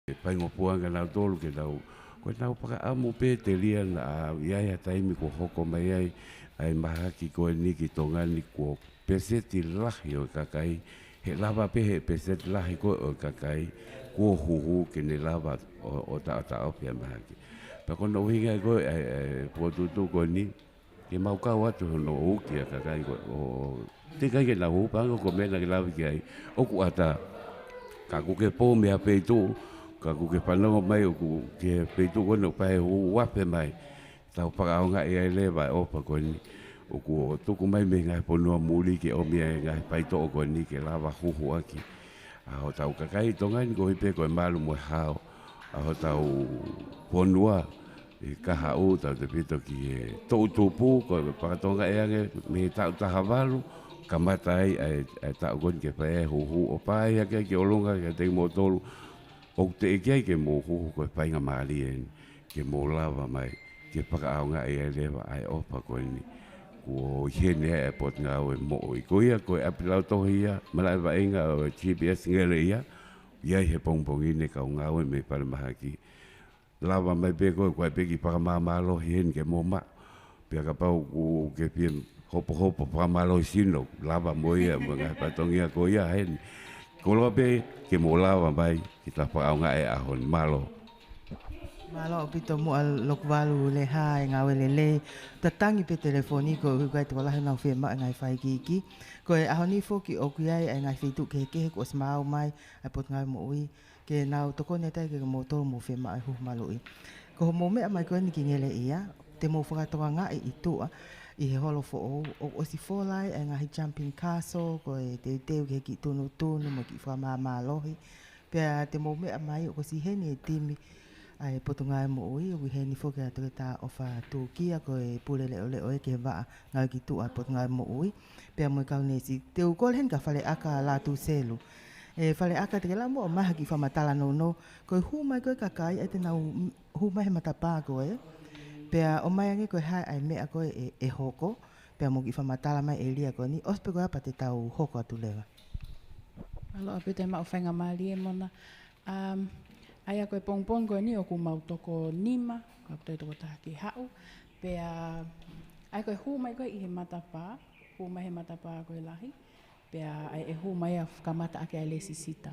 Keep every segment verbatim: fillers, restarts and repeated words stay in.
e faingofua ange nautolu ke nau, ko ʻenau fakaʻamu pē telia naʻa ʻi ai ha taimi kuo hoko mai ai ʻa e mahaki ko eni ki Tonga ni kuo peseti lahi ʻo e kakai, he lava pē he peseti lahi ko ē ʻo e kakai kuo huhu ke ne lava ʻo, ʻo taʻotaʻofi ʻa e mahaki. Pea ko hono ʻuhinga ia ko ē ʻa e, ʻa e fokotuʻutuʻu ko eni, ke mau kau atu hono uki ʻa e kakai ko ē ʻo teʻeki ai ke nau huhu, pea ko e meʻa naʻa ke lave ki ai, ʻoku ʻatā. Ka ʻoku ke pō mei ha feituʻu, ka ʻoku ke fanongo mai ʻoku ke feituʻu ko eni ʻoku fai e huhu, ʻoua ʻe pehē mai. Tau fakaʻaongaʻi ai leva e ʻofa ko eni ʻoku tuku mai mei he ngaahi fonua muli ke ʻomi ai e ngaahi faitoʻo ko eni ke lava huhuʻaki ʻa hotau kakai Tonga ni koeʻuhi pē ko e malu mo e hao ʻa hotau fonua ʻi he kahaʻu, tautefito ki he toʻutupu, ko e fakatonga ʻe ange mei he taʻu taha valu, kamata ai ʻa e, ʻa e taʻu ko eni ke fai e huhu ʻo fai hake ki ʻolunga kiate kimoutolu. ʻOku teʻeki ai ke mou huhu, ko e faingamālie eni ke mou lava mai ke fakaʻaongaʻi ai leva ʻa e ʻofa ko eni kuo ʻi heni ai ʻa e Potungāue Moʻui. Ko ia ko e ʻapi lautohi ia, malaʻe vaʻinga ʻo e G B S Ngeleʻia, ʻi ai he pongipongi ni kau ngāue mei falemahaki. Lava mai pē koe, ko e pē kiʻi fakamāmālohi heni ke mou maʻu. Pea kapau ʻoku ke fie hopohopo fakamālohisino, lava mo ia, mo e ngaahi fatongia ko ia heni. Koloa pē ke mou lava mai ke ta fakaʻaongaʻi e ʻaho ni. Mālō. Mālō ʻaupito Muʻa Lokuvalu Leha e ngāue lelei. Ta tangi pē telefoni koeʻuhi ko e tokolahi ʻenau fiemaʻu e ngaahi fakaikiiki. Ko e ʻaho ni foki ʻoku ʻi ai ʻa e ngaahi feituʻu kehekehe kuo ʻosi maau mai ʻa e Potungāue Moʻui ke nau tokoni atu ai kia moutolu ʻoku mou fiemaʻu e huhu maluʻi. Ko hoʻomou meʻa mai ko eni ki Ngeleʻia, te mou fakatokangaʻi ʻi tuʻa ʻi he holo foʻou, ʻoku ʻosi fola ai ʻa e ngaahi jumping castle, ko e teuteu ki he kiʻi tunutunu mo e kiʻi fakamāmālohi. Pea te mou meʻa mai ʻoku ʻosi ʻi heni e timi ʻa e Potungāue Moʻui, ʻoku ʻi heni foki ʻa Toketā ʻOfa Tūkia, ko e pule leʻoleʻo ia ki he vaʻa ngāue ki tuʻa ʻa e Potungāue Moʻui. Pea mo e kau neesi, te u kole heni kia Faleʻaka Lātūselu. ʻE Faleʻaka, te ke lava muʻa ʻo ʻomai ha kiʻi fakamatala nounou, ko e hū mai ko ē kakai, ʻa ia te nau hū mai he matapā ko ē, pea ʻomai ange ko e hā ʻa e meʻa ko ē ʻe, ʻe hoko, pea mo e kiʻi fakamatala mai ʻēlia ko eni, ʻosi pē ko ia pea te tau hoko atu leva. Mālō ʻaupito e maʻu faingamālie Mona. Um, ʻa ia ko e pongipongi ko eni ʻoku mau toko nima, ʻoku ou toko taha ke haʻu. Pea, ʻa ia ko e hū mai ko ē ʻi he matapā, hū mai he matapā ko e lahi. Pea ʻa ia ʻe hū mai ʻo kamata ʻaki ʻa e lēsisita.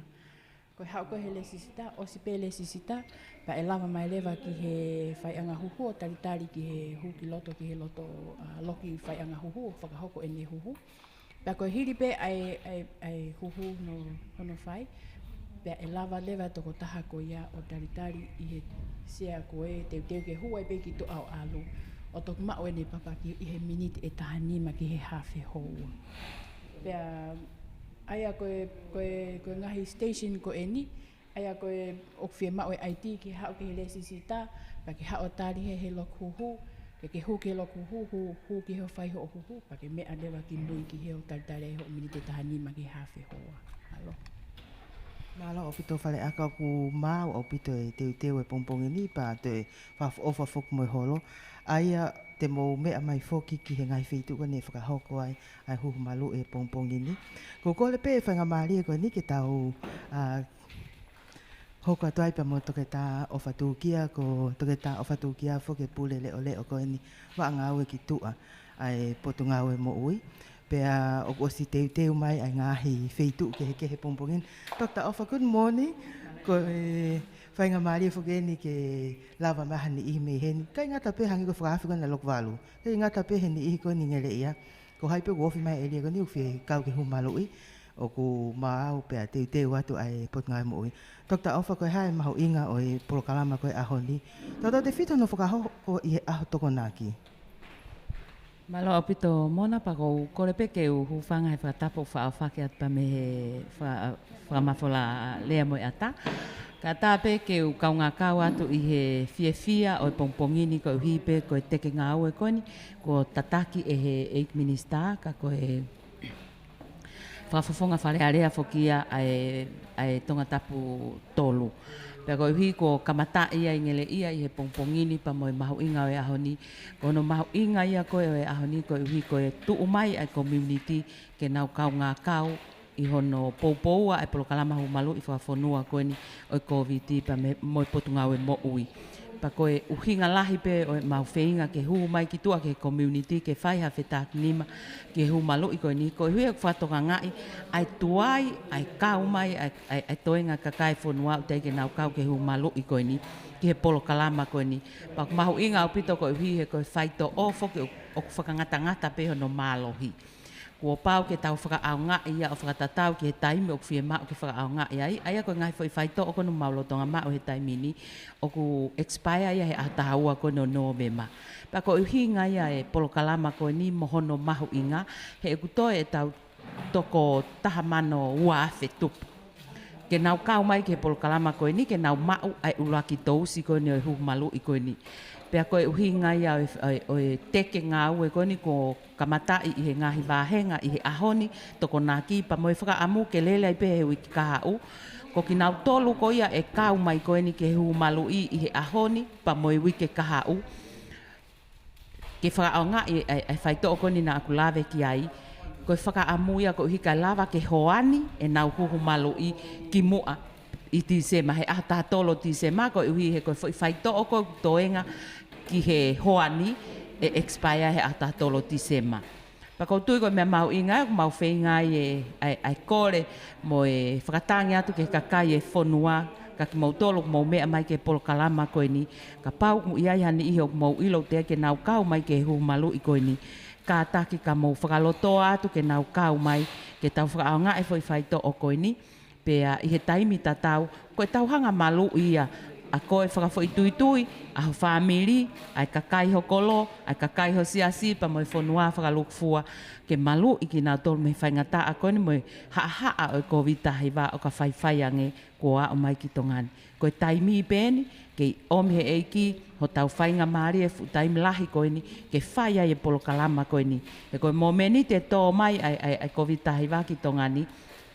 Ko e haʻu ko ē he lēsisita, ʻosi pē lēsisita, pea ʻe lava mai leva ki he faiʻanga huhu ʻo talitali ki he hū ki loto, ki he loto, ʻa, loki faiʻanga huhu, ʻo fakahoko ʻene huhu. Pea ko e hili pē ʻa e, ʻa e, ʻa e huhu hono, hono fai, pea ʻe lava leva e tokotaha ko ia ʻo talitali ʻi he sea ko ē teuteu ke hū ai pē ki tuʻa ʻo ʻalu, ʻo toki maʻu ʻene papaki ʻi he miniti ʻe taha nima ki he hafe houa. Pea, ʻa ia ko e, ko e, ko e ngaahi station ko eni, ʻa ia ko e ʻoku fiemaʻu e I D ke haʻu ki he lēsisita, pea ke haʻu ʻo tali he, he loki huhu, ke ke hū ki he loki huhu, hū, hū ki he fai hoʻo huhu, pea ke meʻa leva ki mui ki he ʻo talitali ai hoʻo miniti ʻe taha nima ki he hafe houa. Mālō. Mālō ʻaupito Faleʻaka, ʻoku maau ʻaupito e teuteu e pongipongi ni, pea toe fakaʻofoʻofa foki mo e holo. ʻA ia te mou meʻa mai foki ki he ngaahi feituʻu ko eni ʻe fakahoko ai ʻa e huhu maluʻi e pongipongi ni. Ko e kole pē faingamālie ko eni ke tau, ʻa, hoko atu ai pea mo Toketā ʻOfa Tūkia, ko Toketā ʻOfa Tūkia foki e pule leʻoleʻo ko eni vaʻa ngāue ki tuʻa ʻa e Potungāue Moʻui. Pea ʻoku ʻosi teuteu mai ʻa e ngaahi feituʻu kehekehe pongipongi ni. Toketā ʻOfa, good morning. Ko e faingamālie foki eni ke lava mai ha niʻihi mei heni. ʻIkai ngata pē hangē ko e fakaafe ko ena Lokuvalu. ʻIkai ngata pē he niʻihi ko eni Ngeleʻia. Ko hai pē ʻoku ofi mai ʻēlia ko eni ʻoku fie kau ki he huhu maluʻi, ʻoku maau pea teuteu atu ʻa e Potungāue Moʻui. Toketā ʻOfa, ko e hā e mahuʻinga ʻo e polokalama ko e ʻaho ni, tautautefito hono fakahoko ʻi he ʻaho Tokonaki? Mālō ʻaupito Mona, pea ʻoku ou kole pē ke u hūfanga he fakatapu ʻoku faʻa ʻohake atu pea mei he fa-, fakamafola lea mo e ʻatā. Kae ʻatā pē ke u kaungā kau atu ʻi he fiefia ʻo e pongipongi ni koeʻuhi pē ko e teke ngāue ko eni kuo tataki ʻe he ʻEiki Minisitā, ka ko e fakafofonga Fale Alea foki ia ʻa e, ʻa e Tongatapu tolu. Pea koeʻuhi kuo kamataʻi ia ʻi Ngeleʻia ʻi he pongipongi ni pea mo e mahuʻinga ʻo e ʻaho ni, ko hono mahuʻinga ia ko ē ʻo e ʻaho ni koeʻuhi ko e tuʻu mai ʻa e community ke nau kaungā kau ʻi hono poupoua e polokalama huhu maluʻi fakafonua ko eni ʻo e Kōviti pea mo e Potungāue Moʻui. Pea ko e ʻuhinga lahi pē ʻo ʻemau feinga ke hū mai ki tuʻa ki he community ke fai ha fetākinima ki he huhu maluʻi ko eni, koeʻuhi ʻoku fakatokangaʻi ʻa e tuai ʻa e kau mai ʻa e, ʻa e, ʻa e toenga kakai e fonua ʻoku teʻeki ke nau kau ki he huhu maluʻi ko eni, ki he polokalama ko eni. Pea ʻoku mahuʻinga ʻaupito koeʻuhi he ko e faitoʻo foki ʻoku, ʻoku fakangatangata pē hono mālohi. Kuo pau ke tau fakaʻaongaʻi ia ʻo fakatatau ki he taimi ʻoku fiemaʻu ke fakaʻaongaʻi ai, ʻa ia ko e ngaahi foʻi faitoʻo ko eni ʻoku mau lolotonga maʻu he taimi ni, ʻoku expire ia he ʻaho taha ua ko eni ʻo Nōvema. Pea ko e ʻuhinga ia e polokalama ko eni mo hono mahuʻinga, he ʻoku toe ʻetau toko taha mano ua afe tupu ke nau kau mai ki he polokalama ko eni, ke nau maʻu ʻa e ʻuluaki tousi ko eni ʻo e huhu maluʻi ko eni. Pea ko e ʻuhinga ia ʻo e, ʻo e, ʻo e teke ngāue ko eni kuo kamataʻi ʻi he ngaahi vāhenga ʻi he ʻaho ni, Tokonaki, pea mo e fakaʻamu ke lele ai pē he uike kahaʻu. Ko kinautolu ko ia ʻe kau mai ko eni ki he huhu maluʻi ʻi he ʻaho ni, pea mo e uike kahaʻu, ke fakaʻaongaʻi ʻa e, ʻa e faitoʻo ko eni naʻa ku lave ki ai. Ko e fakaʻamu ia koeʻuhi kae lava ke hoani ʻenau huhu maluʻi kimuʻa ʻi Tīsema, he ʻaho taha tolu ʻo Tīsema, koeʻuhi he ko e foʻi faitoʻo ko ē ʻoku toenga ki he hoani ʻe expire he ʻaho taha tolu ʻo Tīsema. Pea ʻoku ou tui ko e meʻa mahuʻinga ʻoku mau feinga ai e, ʻa e, ʻa e kole mo e fakatangi atu ki he kakai e fonua, ka kimoutolu ʻoku mou meʻa mai ki he polokalama ko eni, kapau ʻoku ʻi ai ha niʻihi ʻoku mou ʻilo ʻoku teʻeki ke nau kau mai ki he huhu maluʻi ko eni, kātaki ka mou fakalotoa atu ke nau kau mai, ke tau fakaʻaongaʻi e foʻi faitoʻo ko eni. Pea ʻi he taimi tatau, ko ʻetau hanga ʻo maluʻi ia ʻa koe fakafoʻituitui, ʻa ho fāmili, ʻa e kakai ho kolo, ʻa e kakai ho siasi, pea mo e fonua fakalūkufua, ke maluʻi kinautolu mei he faingataʻa ko eni mo e haʻahaʻa ʻo e Kōviti taha hiva ʻo ka faifai ange kuo aʻu mai ki Tonga ni. Ko e taimi pē eni, kei ʻomi he ʻEiki hotau faingamālie he fuʻu taimi lahi ko eni, ke fai ai e polokalama ko eni. He ko e mōmeniti ʻe tō mai ai ʻa e, ʻa e, ʻa e Kōviti taha hiva ki Tonga ni,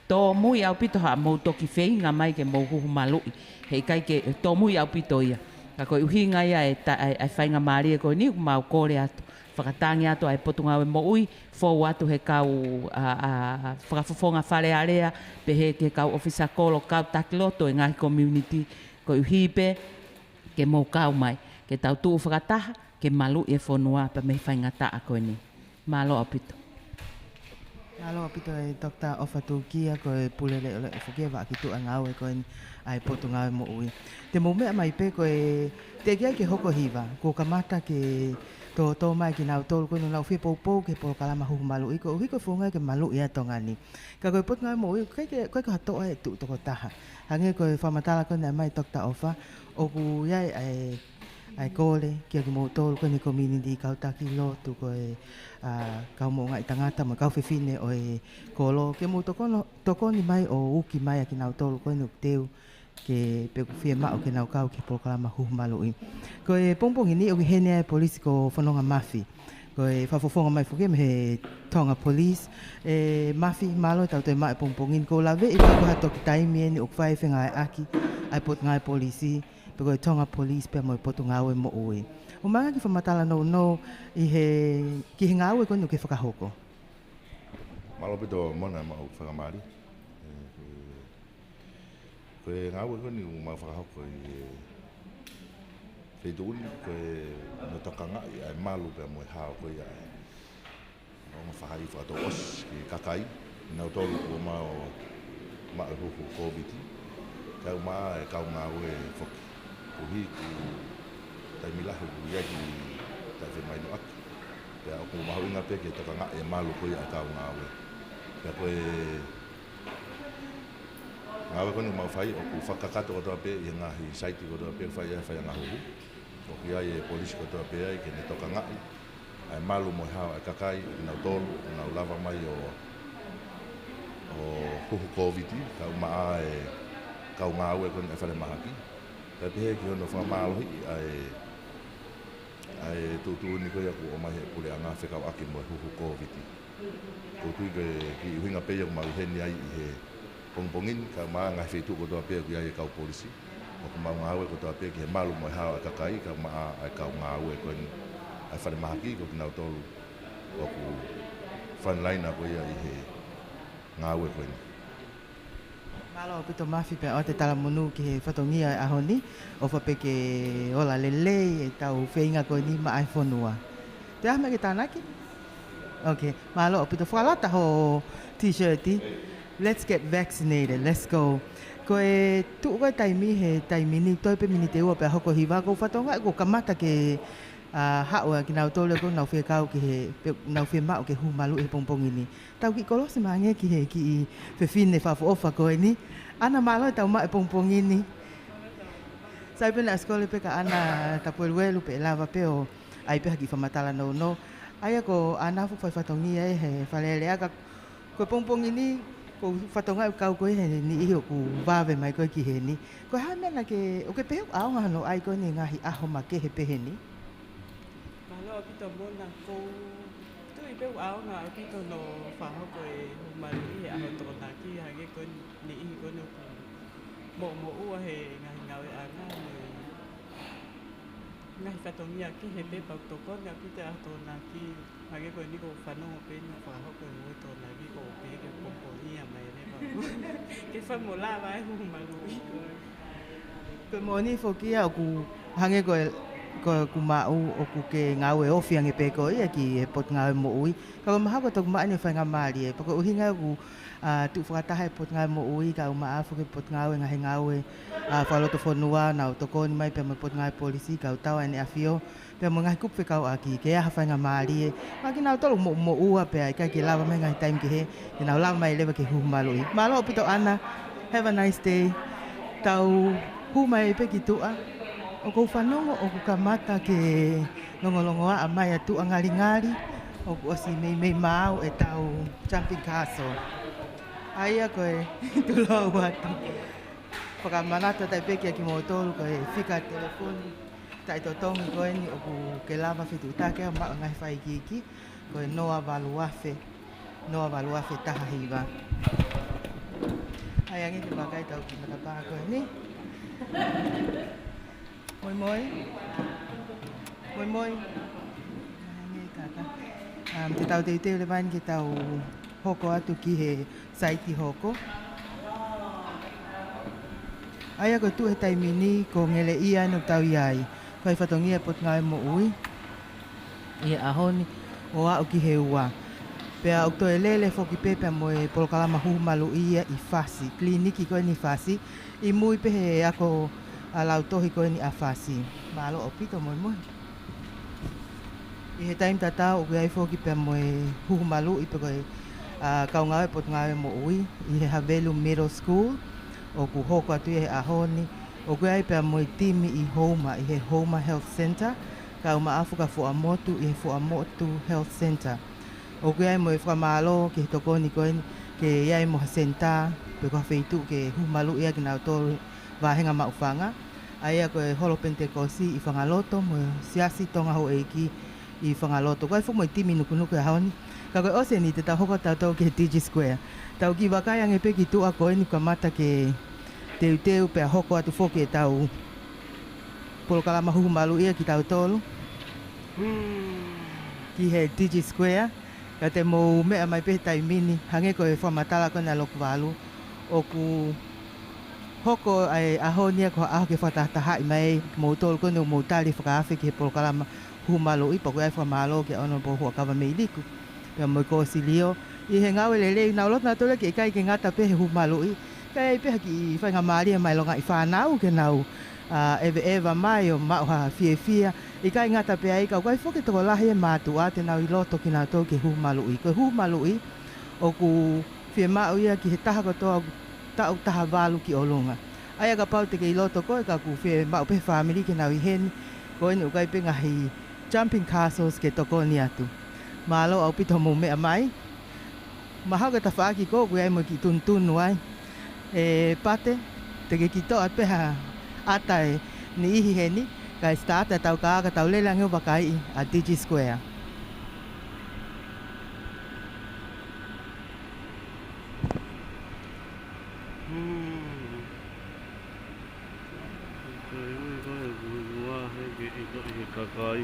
tōmui ʻaupito haʻamou toki feinga mai ke mou huhu maluʻi. He ʻikai ke tōmui ʻaupito ia. Ka ko e ʻuhinga ia e ta-, ʻa e, ʻa e faingamālie ko eni, ʻoku mau kole atu, fakatangi atu ʻa e Potungāue Moʻui, fou atu he kau, ʻa, ʻa, fakafofonga Fale Alea, pehē ki he kau ʻōfisa kolo, kau taki lotu e ngaahi community, koeʻuhi pē ke mou kau mai, ke tau tuʻu fakataha, ke maluʻi e fonua pea mei he faingataʻa ko eni. Mālō ʻaupito. Mālō ʻaupito e Doctor ʻOfa Tūkia, ko e pule leʻoleʻo foki e vaʻa ki tuʻa e ngāue ko eni ʻa e Potungāue Moʻui. Te mou meʻa mai pē ko e teʻeki ai ke hoko hiva, kuo kamata ke tōtō mai kinautolu ko eni ʻoku nau fie poupou ki he polokalama huhu maluʻi, koeʻuhi ko e founga ke maluʻi ʻa Tonga ni. Ka ko e Potungāue Moʻui, ʻoku ʻikai ke, ʻikai ke ha toʻa ʻe tuʻu toko taha. Hangē ko e fakamatala ko eni naʻe ʻomai ʻe Doctor ʻOfa, ʻoku ʻi ai ʻa e, ʻa e kole kia kimoutolu ko eni community, kau taki lotu, ko e, ʻa, kau moʻungaʻi tangata mo e kau fefine ʻo e kolo, ke mou tokono, tokoni mai ʻo uki mai ʻa kinautolu ko eni ʻoku teu ke, pe ʻoku fiemaʻu ke nau kau ki he polokalama huhu maluʻi. Ko e pongipongi ni ʻoku ʻi heni ʻa e polisi ko Fononga Mafi. Ko e fakafofonga mai foki mei he Tonga Police. ʻE Mafi, mālō e tau toe maʻu e pongipongi ni. ʻOku ou laveʻi pē ko ha toki taimi eni ʻoku fai e fengāueʻaki ʻa e Potungāue Polisi, pe ko e Tonga Police pea mo e Potungāue Moʻui. ʻOmai ange ha kiʻi fakamatala nounou ʻi he, ki he ngāue ko eni ʻoku ke fakahoko. Mālō ʻaupito Mona e maʻu fakamālō. ʻE, ko e, ko e ngāue ko eni ʻoku mau fakahoko ʻi he feituʻu ni, ko e, no tokangaʻi ʻa e malu pea mo e hao ko ia ʻa e, no ma fahaʻi fakatouʻosi ki he kakai, nautolu kuo maʻu, maʻu e huhu Kōviti, kae ʻumaʻā e kau ngāue foki. Koeʻuhi ko e taimi lahi ʻoku ʻi ai e kiʻi taʻefemahinoʻaki. Pea ʻoku mahuʻinga pē ke tokangaʻi e malu ko ia ʻa e kau ngāue. Pea ko e ngāue ko eni ʻoku mau fai ʻoku fakakakato kotoa pē ʻi he ngaahi saiti kotoa pē ʻoku fai ai e faiʻanga huhu. ʻOku ʻi ai e polisi kotoa pē ai ke ne tokangaʻi ʻa e malu mo e hao ʻa e kakai, ʻa kinautolu ʻoku nau lava mai ʻo, ʻo huhu Kōviti, kae ʻumaʻā e kau ngāue ko eni ʻa e falemahaki. Kae pehē ki hono fakamālohiʻi ʻa e, ʻa e tuʻutuʻuni ko ia kuo ʻomai ʻe he puleʻanga fekauʻaki mo e huhu Kōviti. ʻOku ou tui ko e kiʻi ʻuhinga pē ia ʻoku mau ʻi heni ai ʻi he pongipongi ni, kae ʻumaʻā e ngaahi feituʻu kotoa pē ʻoku ʻi ai e kau polisi. ʻOku mau ngāue kotoa pē ki he malu mo e hao ʻa e kakai, kae ʻumaʻā e kau ngāue ko eni ʻa e falemahaki, ko kinautolu ʻoku frontline ko ia ʻi he ngāue ko eni. Mālō ʻaupito Mafi pea ʻoatu e talamonū ki he fatongia ʻo e ʻaho ni, ʻofa pē ke ola lelei ʻetau feinga ko eni maʻa e fonua. Toe ʻai mai ke tānaki? Ok, mālō ʻaupito. Fakalata ho t-shirt. Let's get vaccinated, let's go. Ko e tuʻu ko e taimi he taimi ni, toe pē miniti ʻe ua pea hoko e hiva, ʻoku ou fatongia ʻoku kamata ke, ʻa, haʻu ʻa kinautolu ʻoku nau fie kau ki he, pe, nau fie maʻu ke hū maluʻi he pongipongi ni. Tau kiʻi kolosi mai ange ki he kiʻi fefine fakaʻofoʻofa ko eni. ʻAna, mālō e tau maʻu e pongipongi ni. Sai pē naʻe ʻasikole pē kia ʻAna Tapueluelu pea lava pē ʻo ʻai pē ha kiʻi fakamatala nounou. ʻA ia ko ʻAna foki fai fatongia ʻi he Fale Alea ka ko e pongipongi ni, ʻoku ou fatongia ʻoku kau koe he niʻihi ʻoku vave mai koe ki heni. Ko e hā e meʻa naʻa ke, ʻoku ke pehē ʻoku ʻaonga hono ʻai ko eni e ngaahi ʻaho makehe pehē ni? Mālō ʻaupito Mona, ʻoku ou tui pē ʻoku ʻaonga ʻaupito hono fakahoko e hū maluʻi he ʻaho Tokonaki, hangē ko e niʻihi ko eni ʻoku moʻumoʻua he ngaahi ngāueʻanga mo e ngaahi fatongia kehe pē pea ʻoku tokoni ʻaupito e ʻaho Tokonaki, hangē ko eni ʻoku ou fanongo pē ʻi he fakahoko e hū Tokonaki ʻoku pehē ke pongipongia mai leva ke fai mo lava e hū maluʻi. Ko e moʻoni foki ia ʻoku hangē ko e, ko ʻeku maʻu ʻoku ke ngāue ofi ange pē koe ia ki he Potungāue Moʻui. Ka ʻoku mahalo ko e toki maʻu ʻeni e faingamālie, pea ko e ʻuhinga ʻoku, ʻa, tuʻu fakataha e Potungāue Moʻui, kae ʻumaʻā foki e Potungāue Ngaahi Ngāue, ʻa, Fakalotofonua, nau tokoni mai pea mo e Potungāue Polisi, kae ʻumaʻā ʻEne ʻAfio, pea mo e ngaahi kupu fekauʻaki, ke ʻi ai ha faingamālie maʻa kinautolu moʻumoʻua pea ʻikai ke lava mai he ngaahi taimi kehe, ke nau lava mai leva ke hū maluʻi. Mālō ʻaupito ʻAna, have a nice day. Tau hū mai pē ki tuʻa, ʻoku ou fanongo ʻoku kamata ke longolongoaʻa mai ʻa tuʻa, ngalingali ʻoku ʻosi meimei maau ʻetau jumping castle. ʻA ia ko e tulou atu. Fakamanatu atu pē kiate kimoutolu ko e fika telefoni taʻetotongi ko eni ʻoku ke lava fetuʻutaki ai ʻo maʻu e ngaahi fakaikiiki, ko e noa valu afe, noa valu afe taha hiva. ʻAi ange ke vakai ʻetau kiʻi matapā ko eni. Moi moi. Moi moi. Mahalo ʻe tata. Um, te tau teuteu leva eni ke tau hoko atu ki he saiti hoko. ʻA ia ko e tuʻu he taimi ni ko e ngeleʻia eni ʻoku tau ʻi ai. Ko e fatongia e Potungāue Moʻui ʻi he ʻaho ni ʻo aʻu ki he ua. Pea ʻoku toe lele foki pē pea mo e polokalama hū maluʻi ia ʻi Fasi, kiliniki ko eni ʻi Fasi, ʻi mui pē he ako ʻa e lautohi ko eni ʻa Fasi. Mālō ʻaupito, moi moi. ʻI he taimi tatau ʻoku ʻi ai foki pea mo e hū maluʻi pē ko e, ʻa, kau ngāue Potungāue Moʻui ʻi he Havelu Middle School, ʻoku hoko atu ia he ʻaho ni. ʻOku ʻi ai pea mo e timi ʻi Houma, ʻi he Houma Health Centre, kae ʻumaʻā foki ʻa Fuaʻamotu ʻi he Fuaʻamotu Health Centre. ʻOku ʻi ai mo e fakamālō ki he tokoni ko eni ke ʻi ai mo ha senitā pe ko ha feituʻu ke hū maluʻi ai kinautolu vāhenga maʻufanga. ʻA ia ko e Holo Penitekosi ʻi Fangaloto mo e Siasi Tonga Houʻeiki ʻi Fangaloto. ʻOku ʻi ai foki mo e timi nukunuku he ʻaho ni. Ka ko e ʻosi eni te tau hoko atu kitautolu ki he Digi Square. Tau kiʻi vakai ange pē ki tuʻa ko eni kamata ke teuteu pea hoko atu foki ʻetau polokalama hū maluʻi ia kitautolu ki he Digi Square. Ka te mou meʻa mai pē he taimi ni, hangē ko e fakamatala ko ena ʻa Lokuvalu, ʻoku hoko ʻa e ʻaho ni ia ko ha ʻaho ke fakatahatahaʻi mai ai kimoutolu ko eni ʻoku mou tali fakaafe ki he polokalama hū maluʻi, pea ʻoku ʻi ai e fakamālō kia Honourable Huʻakavameiliku pea mo e Kōsilio ʻi he ngāue lelei. Naʻa nau loto nautolu ke ʻikai ke ngata pē he hū maluʻi, ka ʻi ai pē ha kiʻi faingamālie maʻa e longaʻi fānau ke nau, ʻa, ʻeveʻeva mai ʻo maʻu ha fiefia. ʻIkai ngata pē ai ka ʻoku ʻi ai foki e tokolahi e mātuʻa te nau ʻi loto kinautolu ke hū maluʻi. Ko e hū maluʻi ʻoku fiemaʻu ia ki he taha kotoa ʻoku taʻu taha valu ki ʻolunga. ʻA ia kapau te ke ʻi loto koe ka ʻoku fiemaʻu pē he fāmili ke nau ʻi heni, ko eni ʻoku ʻi ai pē ngaahi jumping castles ke tokoni atu. Mālō ʻaupito hoʻomou meʻa mai. Mahalo ko e tafaʻaki ko ē ʻoku ʻi ai mo e kiʻi tunutunu ai. ʻE Pate, te ke kiʻi toʻo atu pē ha ʻata ʻe niʻihi heni, kae sitaata ʻetau kā ka tau lele ange ʻo vakaiʻi ʻa Digi Square. Hmm. Ko e ui ko e ui ua he ke ʻi ko ʻi he kakai.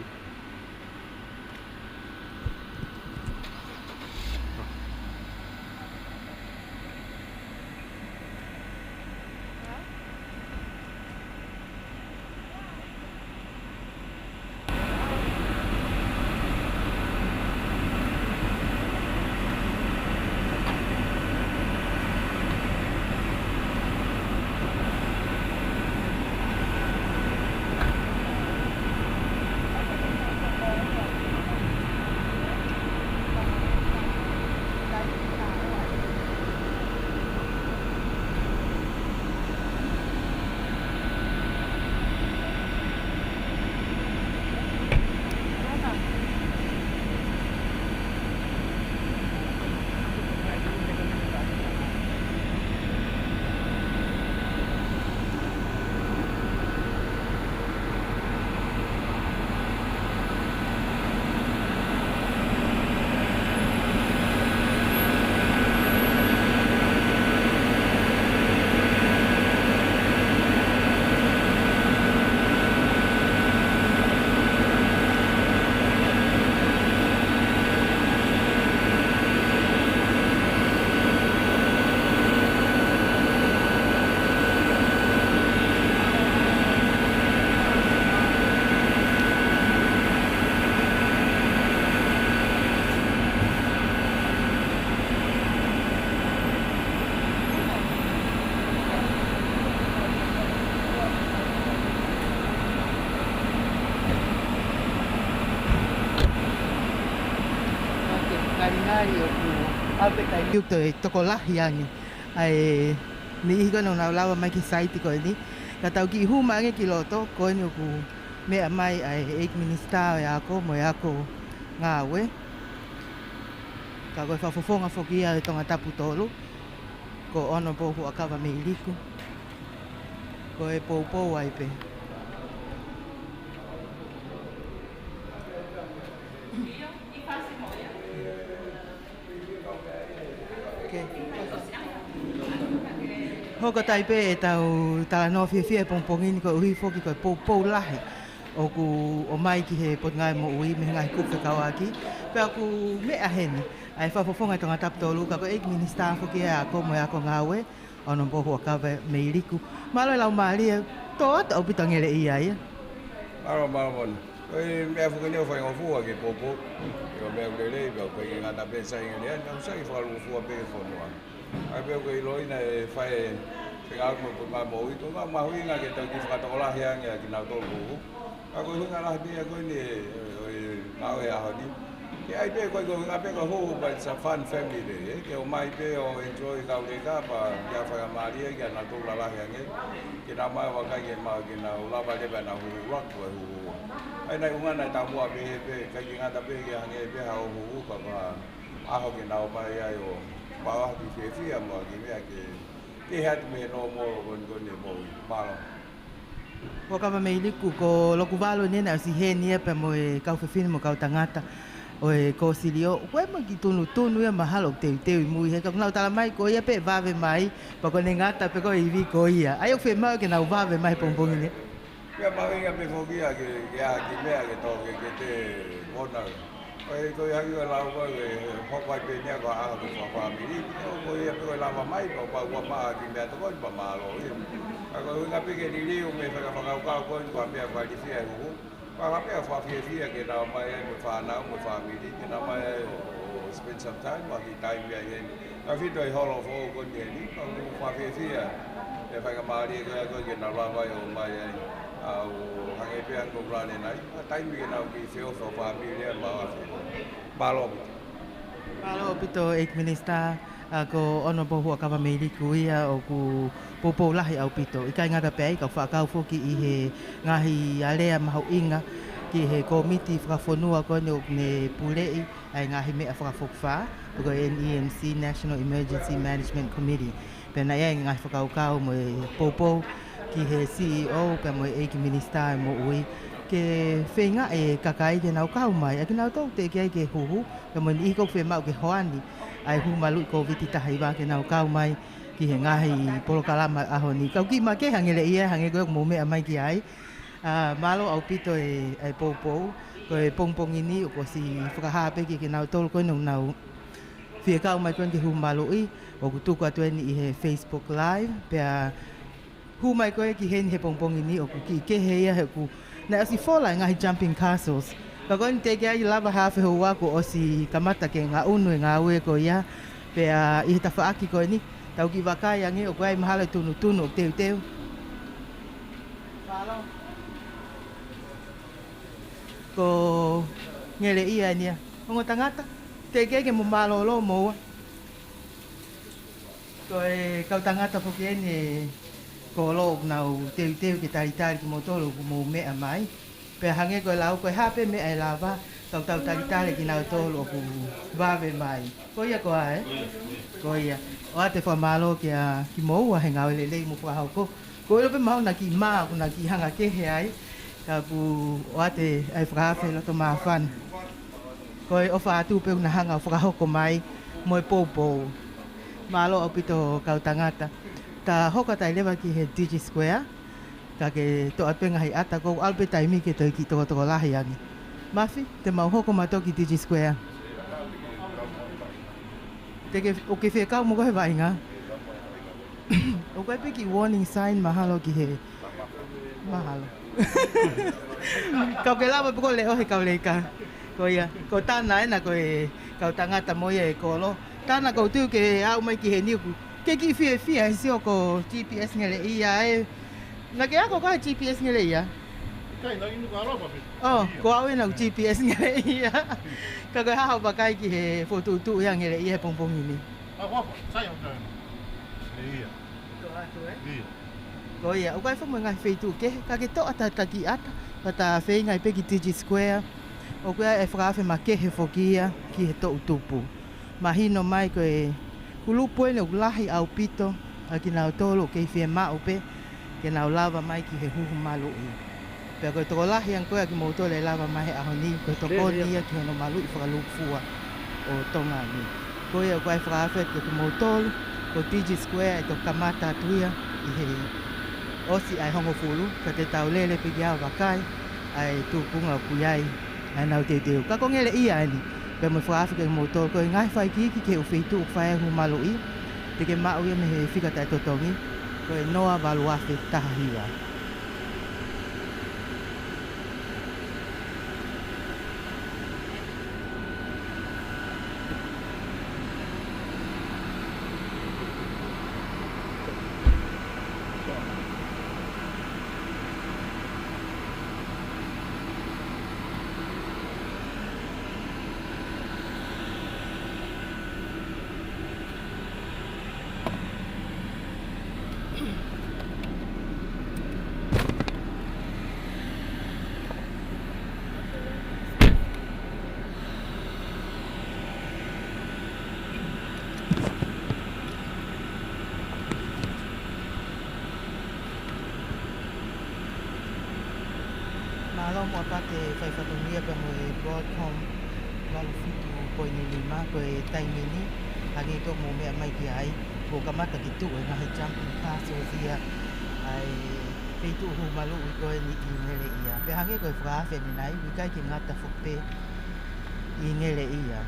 Ai, ʻoku ʻalu pē taimi ʻoku toe tokolahi ange ʻa e niʻihi ko ē ʻoku nau lava mai ki he saiti ko eni. Ka tau kiʻi hū mai ange ki loto, ko eni ʻoku meʻa mai ʻa e ʻEiki Minisitā ʻo e Ako mo e Ako Ngāue. Ka ko e fakafofonga foki ia ʻo e Tongatapu tolu, ko Honourable Huʻakavameiliku. Ko e poupou ai pē. Okay. Hoko atu ai pē ʻetau talanoa fiefia he pongipongi ni koeʻuhi foki ko e poupou lahi ʻoku ʻomai ki he Potungāue Moʻui mei he ngaahi kupu fekauʻaki. Pea ʻoku meʻa heni ʻa e fakafofonga ʻo e Tongatapu tolu, ka ko e ʻEiki Minisitā foki ʻo e Ako mo e Ako Ngāue, Honourable Huʻakavameiliku. Mālō e laumālie, tō atu ʻaupito e ngeleʻi ia. Mālō, mālō Moni. Ko e meʻa foki eni ʻoku faingofua ke poupou. Ko e meʻa ʻoku lelei, pea ʻoku ʻikai ke ngata pē he sai e ngeleʻi, ka ʻoku sai fakalūkufua pē ki he fonua. ʻA ia pea ʻoku ʻiloʻi naʻe fai e fekauʻaki mo e Potungāue Moʻui, ko e meʻa mahuʻinga ke tau kiʻi fakatokolahi ange ʻa kinautolu ʻoku huhu. Ka ko e ʻuhinga lahi pē ia ko eni ʻo e, ʻo e ngāue he ʻaho ni. Ke ʻai pē ko e, ko e ʻuhinga pē ko e huhu, but it's a fun family day, ē? Ke ʻomai pē ʻo enjoy e kau leka, pea ke faingamālie ke nau tau lalahi ange. Ke nau ōmai ʻo vakai ke ma-, ke nau lava leva ʻenau huhu ʻuluaki ko e huhu ua. ʻA ia naʻe ʻuhinga naʻe taumuʻa pē he pē, ʻikai ke ngata pē ke hangē pē haʻo huhu, ka ko e ʻaho ke nau ōmai ai ʻo maʻu ha kiʻi fiefia mo ha kiʻi meʻa ke, ke ʻohake atu mei he nōmolo ko eni ko eni e moʻui. Mālō. Huʻakavameiliku, ko Lokuvalu eni naʻe ʻosi ʻi heni ia pea mo e kau fefine mo e kau tangata ʻo e Kōsilio. Ko e meʻa kiʻi tunutunu ia mahalo ʻoku teuteu ʻi mui he ka ʻoku nau tala mai ko ia pē ʻe vave mai, pea ko ʻene ngata pē ko e ivi ko ia. ʻA ia ʻoku fiemaʻu ke nau vave mai he pongipongi ni. Meʻa mahuʻinga pē foki ia ke, ke ʻai ha kiʻi meʻa ke tō ke, ke te vona. Ko e, ko e hangē ko e lau ko ē, hoko ai pē eni ia ko e ʻaho fakafāmili. Ko ia pē ko e lava mai, pea, pea ʻoua ʻe maʻu ha kiʻi meʻatokoni pea mālō ia. Ka ko e ʻuhinga pē ke liliu mei he fakakaukau ko eni ko e meʻa fakailifia e huhu. Ka ko e meʻa fakafiefia ke nau ōmai ai mo e fānau mo e fāmili, ke nau ōmai ai ʻo, ʻo spend some time, ʻo kiʻi taimi ai heni. Ka ʻoku ʻi ai e holo foʻou ko eni heni, ka ʻoku fakafiefia e faingamālie ko ia ko ē ke nau lava ai ʻo ōmai ai. ʻA ia ʻoku hangē pē ko e ʻuhinga ʻanenai, ʻa e taimi ke nau kiʻi feohi fakafāmili ai mo e fānau. Mālō ʻaupito. Mālō ʻaupito, ʻEiki Minisitā, ʻa, ko Honourable Huʻakavameiliku ia ʻoku poupou lahi ʻaupito. ʻIkai ngata pē ai, ka ʻoku fakakau foki ʻi he ngaahi alea mahuʻinga ki he kōmiti fakafonua ko eni ʻoku ne puleʻi ʻa e ngaahi meʻa fakafokifā, pe ko e N E M C, National Emergency Management Committee. Pea naʻe ʻi ai e ngaahi fakakaukau mo e poupou ki he C E O pea mo e ʻEiki Minisitā ʻo e Moʻui ke feinga e kakai ke nau kau mai, ʻa kinautolu teʻeki ai ke huhu, pea mo e niʻihi ʻoku fiemaʻu ke hoani ʻa e huhu maluʻi Kōviti taha hiva ke nau kau mai ki he ngaahi polokalama ʻaho ni. Ka ʻoku kiʻi makehe e ngeleʻi ia, hangē ko ia ʻoku mou meʻa mai ki ai. ʻA, mālō ʻaupito e, e poupou, ko e pongipongi ni ʻoku ʻosi fakahā pē kiate kinautolu ko eni ʻoku nau fie kau mai ko eni ki he huhu maluʻi, ʻoku tuku atu eni ʻi he Facebook Live, pea hū mai ko ē ki heni he pongipongi ni ʻoku kiʻi kehe ia he ʻoku naʻe ʻosi fola e ngaahi jumping castles. Ka ko eni teʻeki ai lava ha afe houa kuo ʻosi kamata ke ngaʻunu e ngāue ko ia, pea ʻi he tafaʻaki ko eni, tau kiʻi vakai ange ʻoku ʻi ai mahalo e tunutunu ʻoku teuteu. Mālō. Ko e ngeleʻi ia eni ia. Ongo tangata, teʻeki ai ke mou mālōlō moua. Ko e kau tangata foki eni e kolo ʻoku nau teuteu ke talitali kimoutolu ʻoku mou meʻa mai. Pea hangē ko e lau ko ē, ha pē meʻa ʻe lava, ka ʻoku tau talitali kinautolu ʻoku vave mai. Ko ia ko ā, ē? Ko ia. ʻOatu e fakamālō kia kimoua he ngāue lelei ʻoku mou fakahoko. Ko e ʻilo pē mahalo naʻe kiʻi mā, ʻoku na kiʻi hanga kehe ai. Ka ʻoku ʻoatu e fakaafe loto māfana. Ko e ʻofa atu pē ʻoku na hanga ʻo fakahoko mai mo e poupou. Mālō ʻaupito kau tangata. Ta hoko atu ai leva ki he Digi Square. Ka ke toʻo atu pē ngaahi ʻata, kuo ʻalu pē taimi ke toe kiʻi tokotokolahi ange. Mafi, te mau hoko mautolu ki Digi Square. Te ke, ʻoku ke fie kau mo koe he vaʻinga? ʻOku ʻi ai pē kiʻi warning sign mahalo ki he, mahalo. Ka ʻoku ke lava pē koe ʻo leʻo he kau leka. Ko ia, ko Tana ena ko e kau tangata mo ia e kolo. Tana, ʻoku ou tui ʻoku ke aʻu mai ki heni ʻoku ke kiʻi fiefia he sio ko e G P S ngeleʻi ia ē. Naʻa ke ako ko e G P S ngeleʻi ia? Sai, nau inu ka alofa pe. Oh, ko au ena ʻoku G P S Ngeleʻia. Ka ko e hā hoʻo vakai ki he fokotuʻutuʻu ia ʻa Ngeleʻia he pongipongi ni? Ah, ko apa? Sai, au tai. Ia. Ko atu, eh? Ia. Ko ia, ʻoku ʻi ai foki mo e ngaahi feituʻu kehe, ka ke toʻa ta taki ata, ka ta feinga ai pē ki Digit Square. ʻOku ʻi ai e fakaafe makehe foki ia ki he toʻu tupu. Mahino mai ko e kulupu eni ʻoku lahi ʻaupito ʻa kinautolu ʻoku kei fiemaʻu pē ke nau lava mai ki he huhu maluʻi. Pea ko e tokolahi ange ko ē ʻa kimoutolu ʻe lava mai he ʻaho ni, ko e tokoni ia ki hono maluʻi fakalūkufua ʻo Tonga ni. Ko ia ʻoku ʻi ai e fakaafe atu kia kimoutolu, ko Digit Square ʻe toki kamata atu ia ʻi he ʻosi ʻa e hongofulu, ka te tau lele pē ki ai ʻo vakai ʻa e tuʻunga ʻoku ʻi ai ʻa ʻenau teuteu. Ka ko Ngeleʻia eni, pea mo e fakaafe kia kimoutolu, ko e ngaahi fakaikiiki ki he ʻū feituʻu ʻoku fai ai e huhu maluʻi, te ke maʻu ia mei he fika taʻetotongi, ko e noa valu afe taha hiva. Mālō muʻa pē ʻa e fai fatongia pea mo e Broadcom valu fitu poini nima, ko e taimi ni, hangē ko ʻemau meʻa mai ki ai, kuo kamata ke tuʻu e ngaahi jumping castles ia ʻa e feituʻu huhu maluʻi ko eni ʻi Ngeleʻia. Pea hangē ko e fakaafe ʻanenai, ʻoku ʻikai ke ngata foki pē ʻi Ngeleʻia.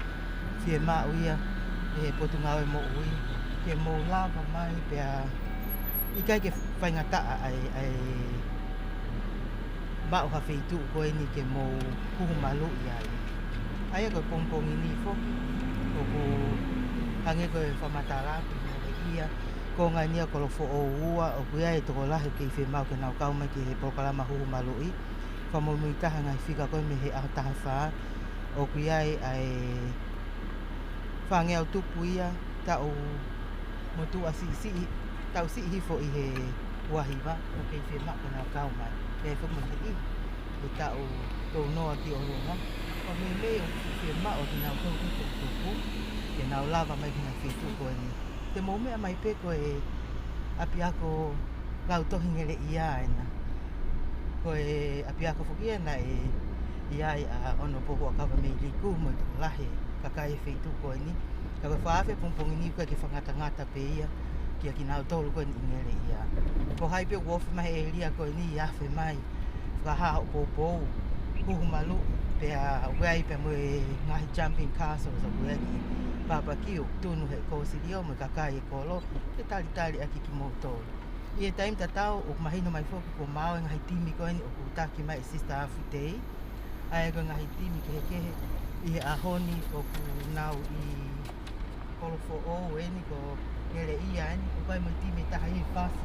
Fiemaʻu ia ʻe he Potungāue Moʻui ke mou lava mai pea ʻikai ke faingataʻa ʻa e, ʻa e maʻu ha feituʻu ko eni ke mou huhu maluʻi ai. ʻA ia ko e pongipongi ni foki, ʻoku hangē ko e fakamatala atu ʻi Ngeleʻia, ko e ngaahi ʻaho ni ʻa Kolofoʻou ua, ʻoku ʻi ai e tokolahi ʻoku kei fiemaʻu ke nau kau mai ki he polokalama huhu maluʻi. Fakamuimui taha ngaahi fika ko ē mei he ʻaho taha fā, ʻoku ʻi ai ʻa e fāngeau tupu ia, taʻu motuʻa siʻisiʻi, taʻu siʻi hifo ʻi he ua hiva, ʻoku kei fiemaʻu ke nau kau mai. Pea ʻe fakamoʻoni ʻi he taʻu tolu noa ki ʻolunga, ʻoku meimei ʻoku fiemaʻu ʻa kinautolu ke toki tupu, ke nau lava mai ki he ngaahi feituʻu ko eni. Te mou meʻa mai pē ko e ʻapiako Lautohi Ngeleʻia ena. Ko e ʻapiako foki ena ʻe ʻi ai ʻa Honourable Huʻakavameiliku mo e tokolahi e kakai e feituʻu ko eni. Ka ko e fakaafe pongipongi ni ʻoku ʻikai ke fakangatangata pē ia kia kinautolu ko eni ʻi Ngeleʻia. Ko hai pē ʻoku ofi mai he ʻēlia ko eni ʻi he afe mai, fakahā hoʻo poupou, huhu maluʻi, pea ʻoku ʻi ai pea mo e ngaahi jumping castles ʻoku ʻi ai ki Papakiu, tunu he kōsilio mo e kakai e kolo, ke talitali ʻaki kimoutolu. ʻI he taimi tatau, ʻoku mahino mai foki kuo maau e ngaahi timi ko eni ʻoku taki mai ʻe Sister Afutei. ʻA ia ko e ngaahi timi kehekehe ʻi he ʻaho ni ʻoku nau ʻi Kolofoʻou eni, ko Ngeleʻia eni, ʻoku ʻi ai mo e timi ʻe taha ʻi he fasi.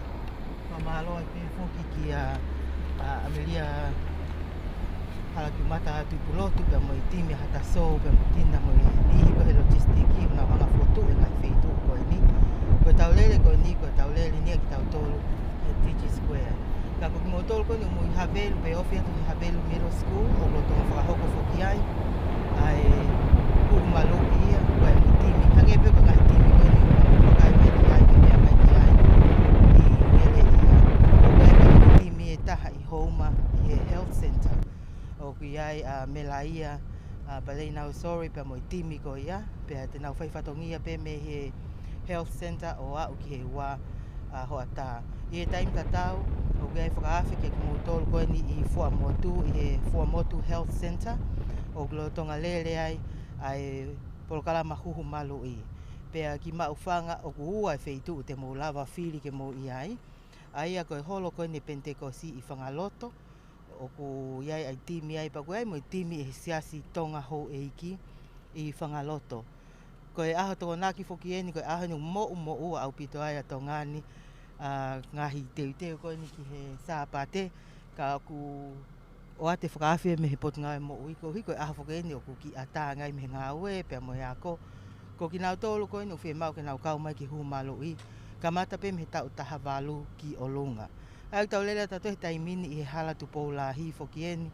Fakamālō ai pē foki kia, ʻa, ʻAmelia Halakiumata Tuʻipulotu pea mo e timi ʻa Hata Sou pea mo Tina mo e niʻihi ko ē he logistics, ʻoku nau hanga ʻo fokotuʻu e ngaahi feituʻu ko eni. Ko e tau lele ko eni, ko e tau lele ni ʻa kitautolu ki he Digit Square. Ka ko kimoutolu ko eni ʻoku mou ʻi Havelu, pea ofi atu ki Havelu Middle School, ʻoku lolotonga fakahoko foki ai ʻa e huhu maluʻi ia, ʻoku ʻi ai mo e timi. Hangē pē ko e ngaahi timi ko eni ʻoku mou vakai mai ki ai, ke meʻa mai ki ai ʻi Ngeleʻia. ʻOku ʻi ai pē mo e timi ʻe taha ʻi Houma ʻi he Health Centre. ʻOku ʻi ai ʻa Melaia, ʻa Paleinau Sori pea mo e timi ko ia, pea te nau fai fatongia pē mei he Health Centre ʻo aʻu ki he ua ʻa hoʻatā. ʻI he taimi tatau, ʻoku ʻi ai e fakaafe kia kimoutolu ko eni ʻi Fuaʻamotu, ʻi he Fuaʻamotu Health Centre, ʻoku lolotonga lele ai ʻa e polokalama huhu maluʻi. Pea ki Maʻufanga ʻoku ua e feituʻu te mou lava fili ke mou ʻi ai. ʻA ia ko e holo ko eni Penitekosi ʻi Fangaloto, ʻoku ʻi ai ʻa e timi ai, pea ʻoku ʻi ai mo e timi ʻe he Siasi Tonga Houʻeiki ʻi Fangaloto. Ko e ʻaho Tokonaki foki eni, ko e ʻaho eni ʻoku moʻumoʻua ʻaupito ai ʻa Tonga ni, ʻa, ngaahi teuteu ko eni ki he Sāpate, ka ʻoku ʻOatu e fakaafe mei he Potungāue Moʻui, koeʻuhi ko e ʻaho foki eni ʻoku kiʻi ʻatā ange ai mei he ngāue pea mo e ako. Ko kinautolu ko eni ʻoku fiemaʻu ke nau kau mai ki he huhu maluʻi, kamata pē mei he taʻu taha valu ki ʻolunga. ʻA ia ʻoku tau lele atu ʻi he taimi ni ʻi he Hala Tupou Lahi foki eni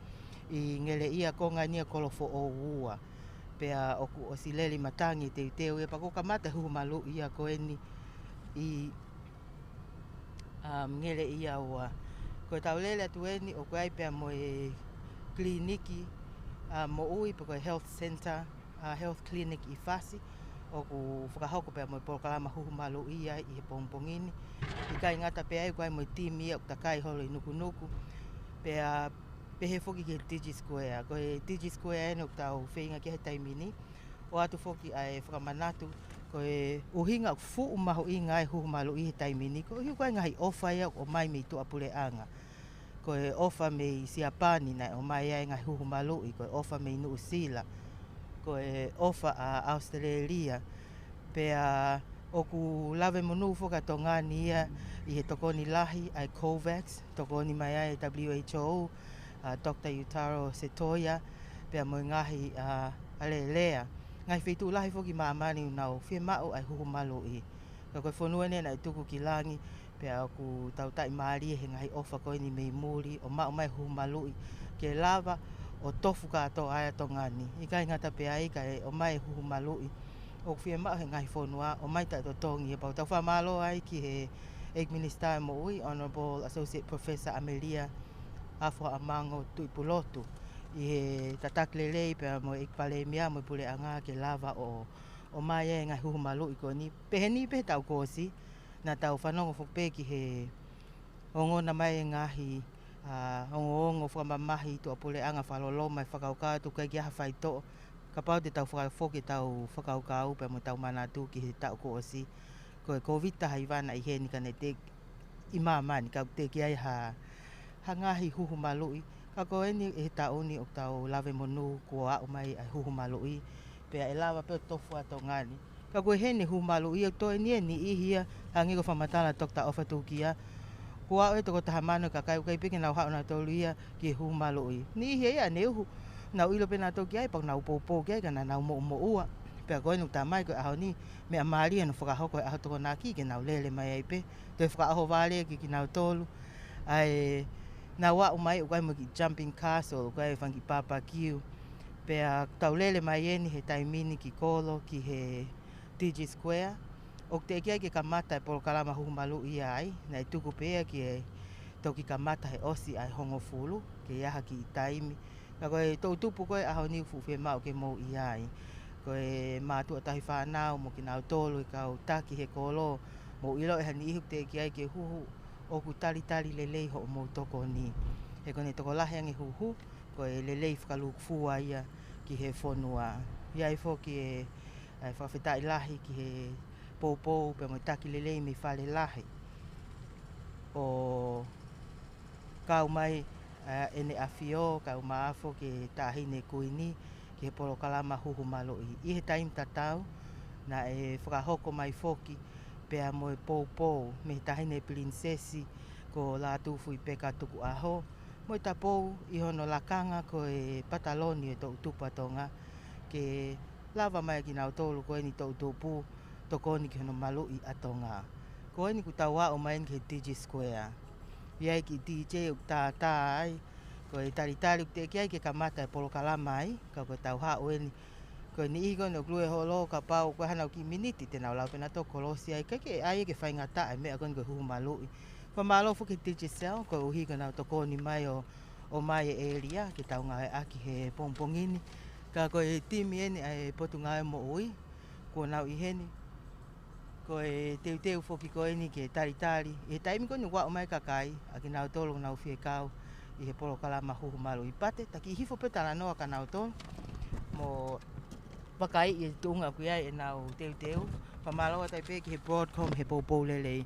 ʻi Ngeleʻia, konga eni ʻa Kolofoʻou ua. Pea ʻoku ʻosi lele ʻi matangi e teuteu ia, pea kuo kamata e huhu maluʻi ia ko eni ʻi um, Ngeleʻia ua. Ko e tau lele atu eni ʻoku ʻi ai pea mo e kiliniki, uh, moʻui pe ko e health center, uh, health clinic ʻi Fasi, ʻoku fakahoko pea mo e polokalama huhu maluʻi ia ʻi he pongipongi ni. ʻIkai ngata pē ai, ʻoku ʻi ai mo e timi ia ʻoku takai holo ʻi Nukunuku. Pea pehē foki ki he Digi Square. Ko e Digi Square eni ʻoku tau feinga ki ai he taimi ni. ʻOatu foki ʻa e fakamanatu, ko e ʻuhinga ʻoku fuʻu mahuʻinga ai e huhu maluʻi he taimi ni, koeʻuhi ko e ngaahi ʻofa ia ʻoku ʻomai mei tuʻapuleʻanga. Ko e ʻofa mei Siapani naʻe ʻomai ai e ngaahi huhu maluʻi, ko e ʻofa mei Nuʻusila, ko e ʻofa ʻa ʻAositelēlia. Pea ʻoku lave monū foki ʻa Tonga ni ia ʻi he tokoni lahi ʻa e COVAX, tokoni mai ai e W H O, ʻa Doctor Yutaro Setoya, pea mo e ngaahi, ʻa, ʻa Lelea. Ngaahi feituʻu lahi foki ʻi māmani ʻoku nau fiemaʻu ʻa e huhu maluʻi. Ka ko e fonua eni naʻe tuku ki langi, pea ʻoku tau taʻimālie he ngaahi ʻofa ko eni mei muli, ʻo maʻu mai e huhu maluʻi, ke lava ʻo tofu kātoa ai ʻa Tonga ni. ʻIkai ngata pē ai, kae ʻomai e huhu maluʻi ʻoku fiemaʻu he ngaahi fonua, ʻomai taʻetotongi, pea ʻoku tau fakamālō ai ki he ʻEiki Minisitā ʻo e Moʻui, Honourable Associate Professor ʻAmelia ʻAfohaʻamango Tuʻipulotu, ʻi he tataki lelei pea mo e ʻEiki Palēmia mo e Puleʻanga ke lava ʻo, ʻomai e ngaahi huhu maluʻi ko eni. Pehē ni pē he taʻu kuo ʻosi, naʻa tau fanongo foki pē ki he ongona mai e ngaahi, ʻa, ongoongo fakamamahi tuʻapuleʻanga, fakaloloma e fakakaukau atu, ʻikai ke ʻi ai ha faitoʻo. Kapau te tau fakafoki ʻetau fakakaukau pea mo ʻetau manatu ki he taʻu kuo ʻosi, ko e Kōviti taha hiva naʻe ʻi heni ka naʻe teʻeki ʻi māmani, ka ʻoku teʻeki ai ha, ha ngaahi huhu maluʻi. Ka ko eni ʻi he taʻu ni ʻoku tau lave monū kuo aʻu mai ʻa e huhu maluʻi, pea ʻe lava pē ʻo tofu ʻa Tonga ni. Ka ko e heni e huhu maluʻi ia, toe ni e niʻihi ia, hangē ko e fakamatala ʻa Doctor ʻOfa Tūkia, kuo aʻu e toko taha mano e kakai ʻoku ʻikai pē ke nau haʻu nautolu ia ki he huhu maluʻi. Niʻihi ia ʻaneuhu, nau ʻilo pē nautolu ki ai, pea nau poupou ki ai, ka naʻa nau moʻumoʻua. Pea ko eni ʻoku talamai ko e ʻaho ni, meʻa mālie hono fakahoko he ʻaho Tokonaki ke nau lele mai ai pē. Toe fakaʻohovale ki kinautolu ʻa ē naʻa nau aʻu mai, ʻoku ʻi ai mo e kiʻi jumping castle, ʻoku ʻi ai e fanga kiʻi barbecue. Pea tau lele mai eni he taimi ni ki Kolo, ki he Digi Square. ʻOku teʻeki ai ke kamata e polokalama huhu maluʻi ia ai, naʻe tuku pē ia ke toki kamata he ʻosi ʻa e hongofulu, ke ʻi ai ha kiʻi taimi. Ka ko e toʻutupu ko ē ʻaho ni ʻoku fuʻu fiemaʻu ke mou ʻi ai. Ko e mātuʻa tauhi fānau mo kinautolu e kau taki he kolo, mou ʻilo ʻe ha niʻihi ʻoku teʻeki ai ke huhu, ʻoku talitali lelei hoʻomou tokoni. He ko ʻene tokolahi ange huhu, ko e lelei fakalūkufua ia ki he fonua. ʻI ai foki e, e fakafetaʻi lahi ki he poupou pea mo e taki lelei mei Fale Lahi. ʻO kau mai, ʻa, ʻEne ʻAfio, kau maʻa foki e Taʻahine Kuini, ki he polokalama huhu maluʻi. ʻI he taimi tatau, naʻe fakahoko mai foki, pea mo e poupou, mei he Taʻahine Pilinisesi, ko Lātūfuipeka Tukuʻaho, mo e tapou ʻi hono lakanga ko e pataloni ʻo e toʻutupu ʻa Tonga, ke lava mai kinautolu ko eni toʻutupu, tokoni ki hono maluʻi ʻa Tonga. Ko eni kuo tau aʻu mai eni ki he Digi Square. ʻI ai e kiʻi D J ʻoku tātā ai, ko e talitali ʻoku teʻeki ai ke kamata e polokalama ai, ka ko e tau haʻu eni. Ko e niʻihi ko eni ʻoku lue holo, kapau ko e hano kiʻi miniti te nau lava pē nautolu ʻo kolosi ai, ʻikai ke ʻai ke faingataʻa e meʻa ko eni ko e huhu maluʻi. Fakamālō foki ki he Digicel, koeʻuhi ko ʻenau tokoni mai ʻo, ʻomai e ʻēlia ke tau ngāueʻaki he pongipongi ni. Ka ko e timi eni ʻa e Potungāue Moʻui, kuo nau ʻi heni. Ko e teuteu foki ko eni ke talitali ʻi he taimi ko eni ʻoku aʻu mai e kakai, ʻa kinautolu ʻoku nau fie kau ʻi he polokalama huhu maluʻi. Pate, ta kiʻi hifo pē talanoa kia nautolu, mo vakaiʻi e tuʻunga ʻoku ʻi ai ʻenau teuteu. Fakamālō atu ai pē ki he Broadcom he poupou lelei.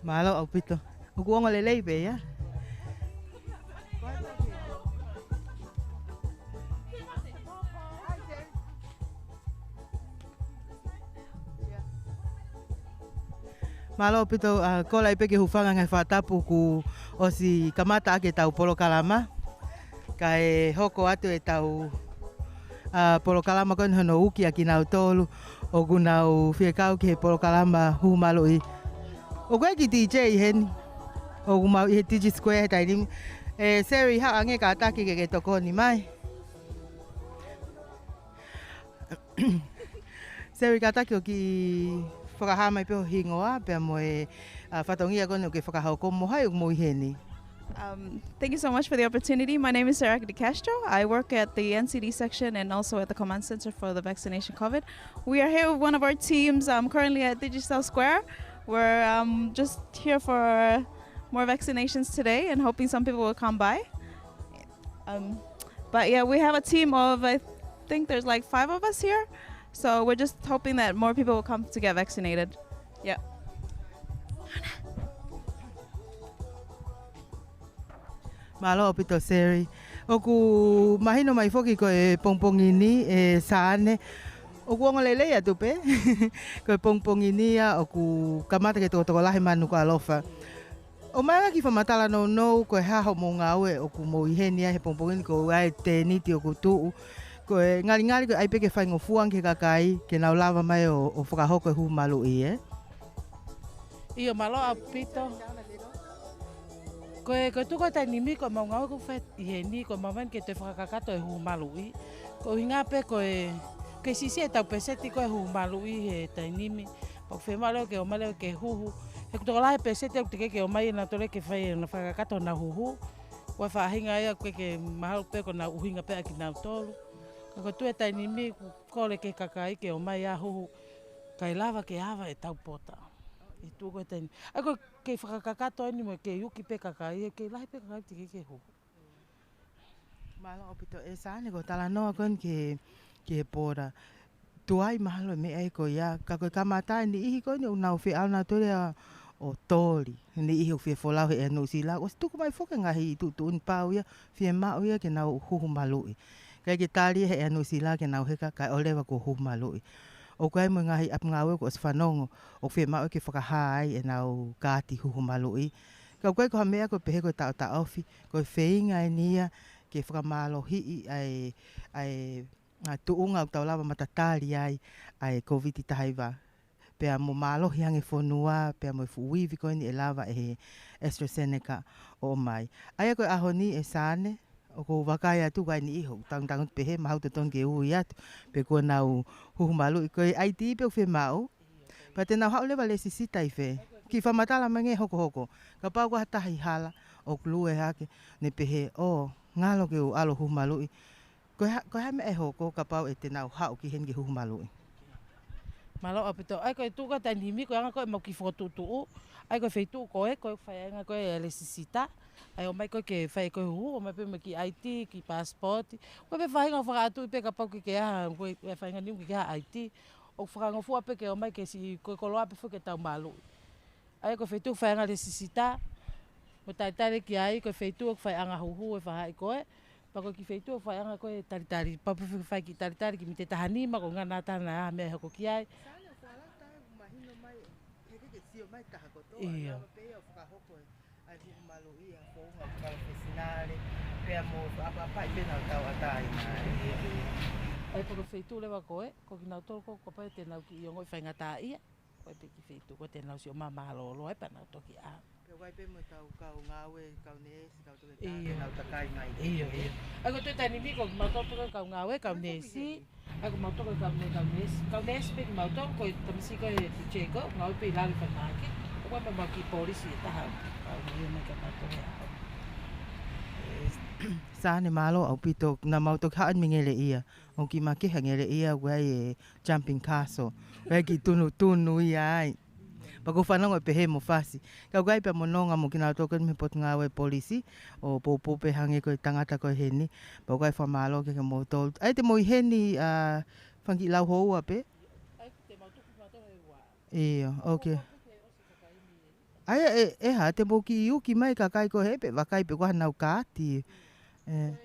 Mālō ʻaupito. ʻOku ongo lelei pē ia. Mālō ʻaupito, ʻa, kole ai pē ke hūfanga he fakatapu kuo ʻosi kamata ʻaki ʻetau polokalama. Kae hoko atu ʻetau, ʻa, polokalama ko eni hono uki ʻa kinautolu ʻoku nau fie kau ki he polokalama huhu maluʻi. ʻOku ʻi ai e kiʻi D J ʻi heni. ʻOku mau ʻi he Digi Square he taimi ni. ʻE, Seri, haʻu ange kātaki ke ke tokoni mai. Seri, kātaki ʻo kiʻi fakahā mai pē ho hingoa, pea mo e, ʻa, fatongia ko eni ʻoku ke fakahoko mo hai ʻoku mou ʻi heni. Um, thank you so much for the opportunity. My name is Sarah De Castro. I work at the N C D section and also at the Command Center for the vaccination COVID. We are here with one of our teams, um, currently at Digicel Square. We're, um, just here for more vaccinations today and hoping some people will come by. Um, but yeah, we have a team of, I think there's, like, five of us here. So we're just hoping that more people will come to get vaccinated. Yeah. Mālō ʻaupito, Seri. ʻOku mahino mai foki ko e pongipongi ni, ʻe Sane, ʻoku ongo lelei atu pē. Ko e pongipongi ni ia ʻoku kamata ke tokotokolahi manu ko alofa. ʻOmai ange ha kiʻi fakamatala nounou, ko e hā hoʻomou ngāue ʻoku mou ʻi heni ai he pongipongi ni, ko e tēniti ʻoku tuʻu. Ko e ngalingali ko e ʻai pē ke faingofua ange ki he kakai ke nau lava mai ʻo, ʻo fakahoko e huhu maluʻi, ē? ʻIo, mālō ʻaupito. Ko e, ko e tuʻu ko e taimi ni ko ʻemau ngāue ʻoku fai ʻi heni, ko ʻemau ʻomai ke toe fakakakato e huhu maluʻi. Ko e ʻuhinga pē ko e, ke siʻisiʻi ʻetau pēseti ko e huhu maluʻi he taimi ni. Pea ʻoku fiemaʻu leva ke ʻomai leva ke huhu. He ʻoku tokolahi e pēseti ʻoku teʻeki ke ʻomai ʻe nautolu ke fai ʻenau fakakakato honau huhu. Ko e faʻahinga ia ʻoku ʻikai ke mahalo pē ko honau ʻuhinga pē ʻa kinautolu. Ka ko e tuʻu he taimi ni ʻoku kole ki he kakai ke ʻomai ʻa e huhu. Kae lava ke ava ʻetau pota. ʻI he tuʻu ko e taimi ni. ʻA ia ko e kei fakakakato eni mo e kei uki pē kakai, he kei lahi pē kakai teʻeki ke huhu. Mālō ʻaupito, ʻe Sane, ko e talanoa ko eni ki he, ki he pota. Tuai mahalo e meʻa ia ko ia, ka ko e kamata e niʻihi ko eni ʻoku nau fie ʻalu nautolu ia ʻo toli. Niʻihi ʻoku fie folau he ʻEa Nuʻusila. ʻOsi tuku mai foki e ngaahi tuʻutuʻuni pau ia, fiemaʻu ia ke nau huhu maluʻi. ʻIkai ke tali ʻe he ʻEa Nuʻusila ke nau heka kae ʻoua leva kuo huhu maluʻi. ʻOku ʻi ai mo e ngaahi ʻapi ngāue kuo ʻosi fanongo, ʻoku fiemaʻu ke fakahā ai ʻenau kaati huhu maluʻi. Ka ʻoku ʻikai ko ha meʻa ko e pehē ko e taʻotaʻofi, ko e feinga eni ia ke fakamālohiʻi ʻa e, ʻa e, ʻa e tuʻunga ʻoku tau lava matatali ai ʻa e Kōviti taha hiva. Pea mo mālohi ange fonua, pea mo e fuʻu ivi ko eni ʻe lava ʻe he AstraZeneca ʻo ʻomai. ʻA ia ko e ʻaho ni ʻe Sane, ʻoku ou vakai atu ʻoku ʻi ai e niʻihi ʻoku tangutangu pehē, mahalo totonu ke ui atu, pe kuo nau huhu maluʻi, ko e ID pē ʻoku fiemaʻu. Pea te nau haʻu leva ʻo lēsisita ʻi fē? Kiʻi fakamatala mai ange hokohoko. Kapau ko ha taha ʻi hala ʻoku lue hake, ne pehē, ʻō, ngalo ke u ʻalu ʻo huhu maluʻi. Ko e hā, ko e hā e meʻa ʻe hoko kapau ʻe te nau haʻu ki heni ke huhu maluʻi? Mālō ʻaupito. ʻA ia ko e tuʻu ko e taimi ni ko e anga ko ē ʻemau kiʻi fokotuʻutuʻu. ʻA ia ko e feituʻu ko ē, ko e faiʻanga ko ē ʻa e lēsisita. ʻA ia ʻomai ko ē ke fai ko ē huhu, ʻomai pē mo e kiʻi ID, kiʻi passport. Ko e pē faʻahinga ʻoku fakaʻatuʻi pē kapau ke ke ʻi ai ha, ko e faʻahinga niu ke ke ʻi ai ha ID. ʻOku fakangofua pē ke ʻomai ke siʻi, ko e koloa pē foki ke tau maluʻi. ʻA ia ko e feituʻu faiʻanga lēsisita, mo talitali ki ai, ko e feituʻu ʻoku faiʻanga huhu ʻe fahaʻi ko ē, pea ko e kiʻi feituʻu ʻoku faiʻanga ko ē talitali, pea ʻoku fai kiʻi talitali ki he miniti ʻe taha nima, ko e ʻuhinga naʻa tau ʻi ai ha meʻa ʻe hoko ki ai. Sane, ʻoku ala taha ʻoku mahino mai, ke ke sio mai taha kotoa, ʻIo. Lava pē ia ʻo fakahoko e, ʻa e huhu maluʻi ʻa e founga ʻo e palofesinale, pea mo fakaʻapaʻapaʻi pē ʻenau tauʻatāina, ʻio, ʻio. ʻA ia ko e feituʻu leva ko ē, ko kinautolu ko ē kapau te nau kiʻi ongoʻi faingataʻaʻia. Ko e pē kiʻi feituʻu ko ē te nau sio māmālōlō ai pea nau toki ʻā. Pea ʻoku ʻi ai pē mo ʻetau kau ngāue, kau neesi, kau toketā, ʻIo. Ke nau takai mai. ʻIo, ʻio. ʻA ia ko e tuʻu he taimi ni ko kimautolu pē ko e kau ngāue, kau neesi. ʻA ia ko kimautolu ko e kau, mo e kau neesi. Kau neesi pē kimautolu, ko e tamasiʻi ko ē ʻe Diego, ngāue pē ʻi lalo ʻi Falemahaki. ʻOku ʻi ai mo ʻemau kiʻi polisi ʻe taha. Kau ngāue mai kimautolu ʻe taha. Sane, mālō ʻaupito, naʻa mau toki haʻu mei Ngeleʻia. ʻOku kiʻi makehe ʻa Ngeleʻia, ʻoku ʻi ai e jumping castle. ʻOku ʻi ai e kiʻi tunutunu ia ai. Pea ʻoku ou fanongo ʻe pehē mo Fasi. Ka ʻoku ʻi ai pē mo Nonga mo kinautolu ko ē mei he Potungāue Polisi, ʻo poupou pē hangē ko e tangata ko ē heni. Pea ʻoku ou fakamālō ki he kimoutolu. ʻAi te mou ʻi heni ʻa e fanga kiʻi lau houa pē? ʻIo, okay. ʻA ia ʻe, ʻe hā, te mou kiʻi uki mai kakai ko ē pe vakai pe ko e hā ʻenau kaati. ʻE.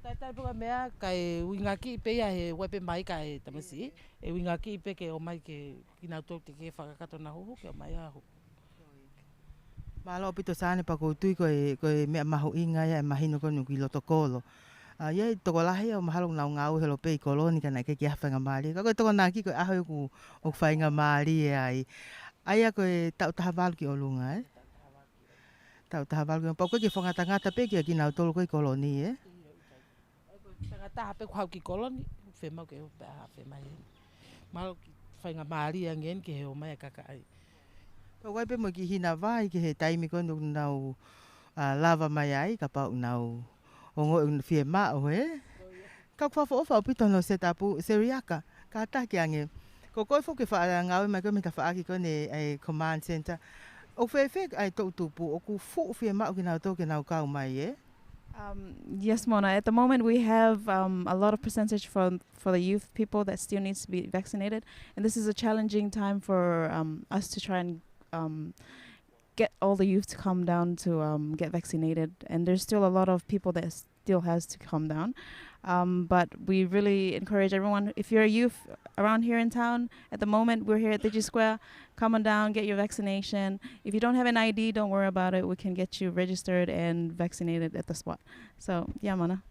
Taitai pe ko e meʻa, kae uingakiʻi pē ia he ʻoku ʻi ai pē mai kae tamasiʻi. ʻE uingakiʻi pē ke ō mai ke kinautolu te ke fakakakato ʻenau huhu ke ō mai ʻo huhu. Mālō ʻaupito Sane, pea ʻoku ou tui ko e, ko e meʻa mahuʻinga ia ʻe mahino ko eni ʻoku ʻi loto kolo. ʻA ia ʻoku tokolahi ia ʻoku mahalo ʻoku nau ngāue holo pē ʻi kolo ni ka naʻe ʻikai ke ʻi ai ha faingamālie. Ka ko e Tokonaki ko e ʻaho ia ʻoku, ʻoku faingamālie ai. ʻA ia ko e taʻu taha valu ki ʻolunga, ē? Taʻu taha valu ki ʻolunga. Pea ʻoku ʻikai ke fakangatangata pē kia kinautolu ko ē ʻi kolo ni, ē? Tangata pē ʻoku haʻu ki kolo ni, fiemaʻu ke ō pē ʻo afe mai. Mahalo ʻoku faingamālie ange eni ki he ō mai ʻa e kakai. Pea ʻoku ʻi ai pē mo e kiʻi hina vai ki he taimi ko eni ʻoku nau, ʻa, lava mai ai, kapau ʻoku nau ongoʻi ʻoku nau fiemaʻu, ē? Ka ʻoku fakaʻofoʻofa ʻaupito hono set up, Seriaka, kātaki ange. Ko koe foki ʻoku ke faʻa ngāue mai ko ē mei he tafaʻaki ko eni ʻa e Command Center. ʻOku fēfē ʻa e toʻutupu, ʻoku fuʻu fiemaʻu kinautolu ke nau kau mai, ē? Um, yes, Mona. At the moment, we have, um, a lot of percentage for, for the youth people that still needs to be vaccinated. And this is a challenging time for, um, us to try and, um, get all the youth to come down to, um, get vaccinated. And there's still a lot of people that still has to come down. Um, but we really encourage everyone, if you're a youth around here in town at the moment, we're here at Digi Square, come on down, get your vaccination. If you don't have an I D, don't worry about it. We can get you registered and vaccinated at the spot. So, yeah, Mona.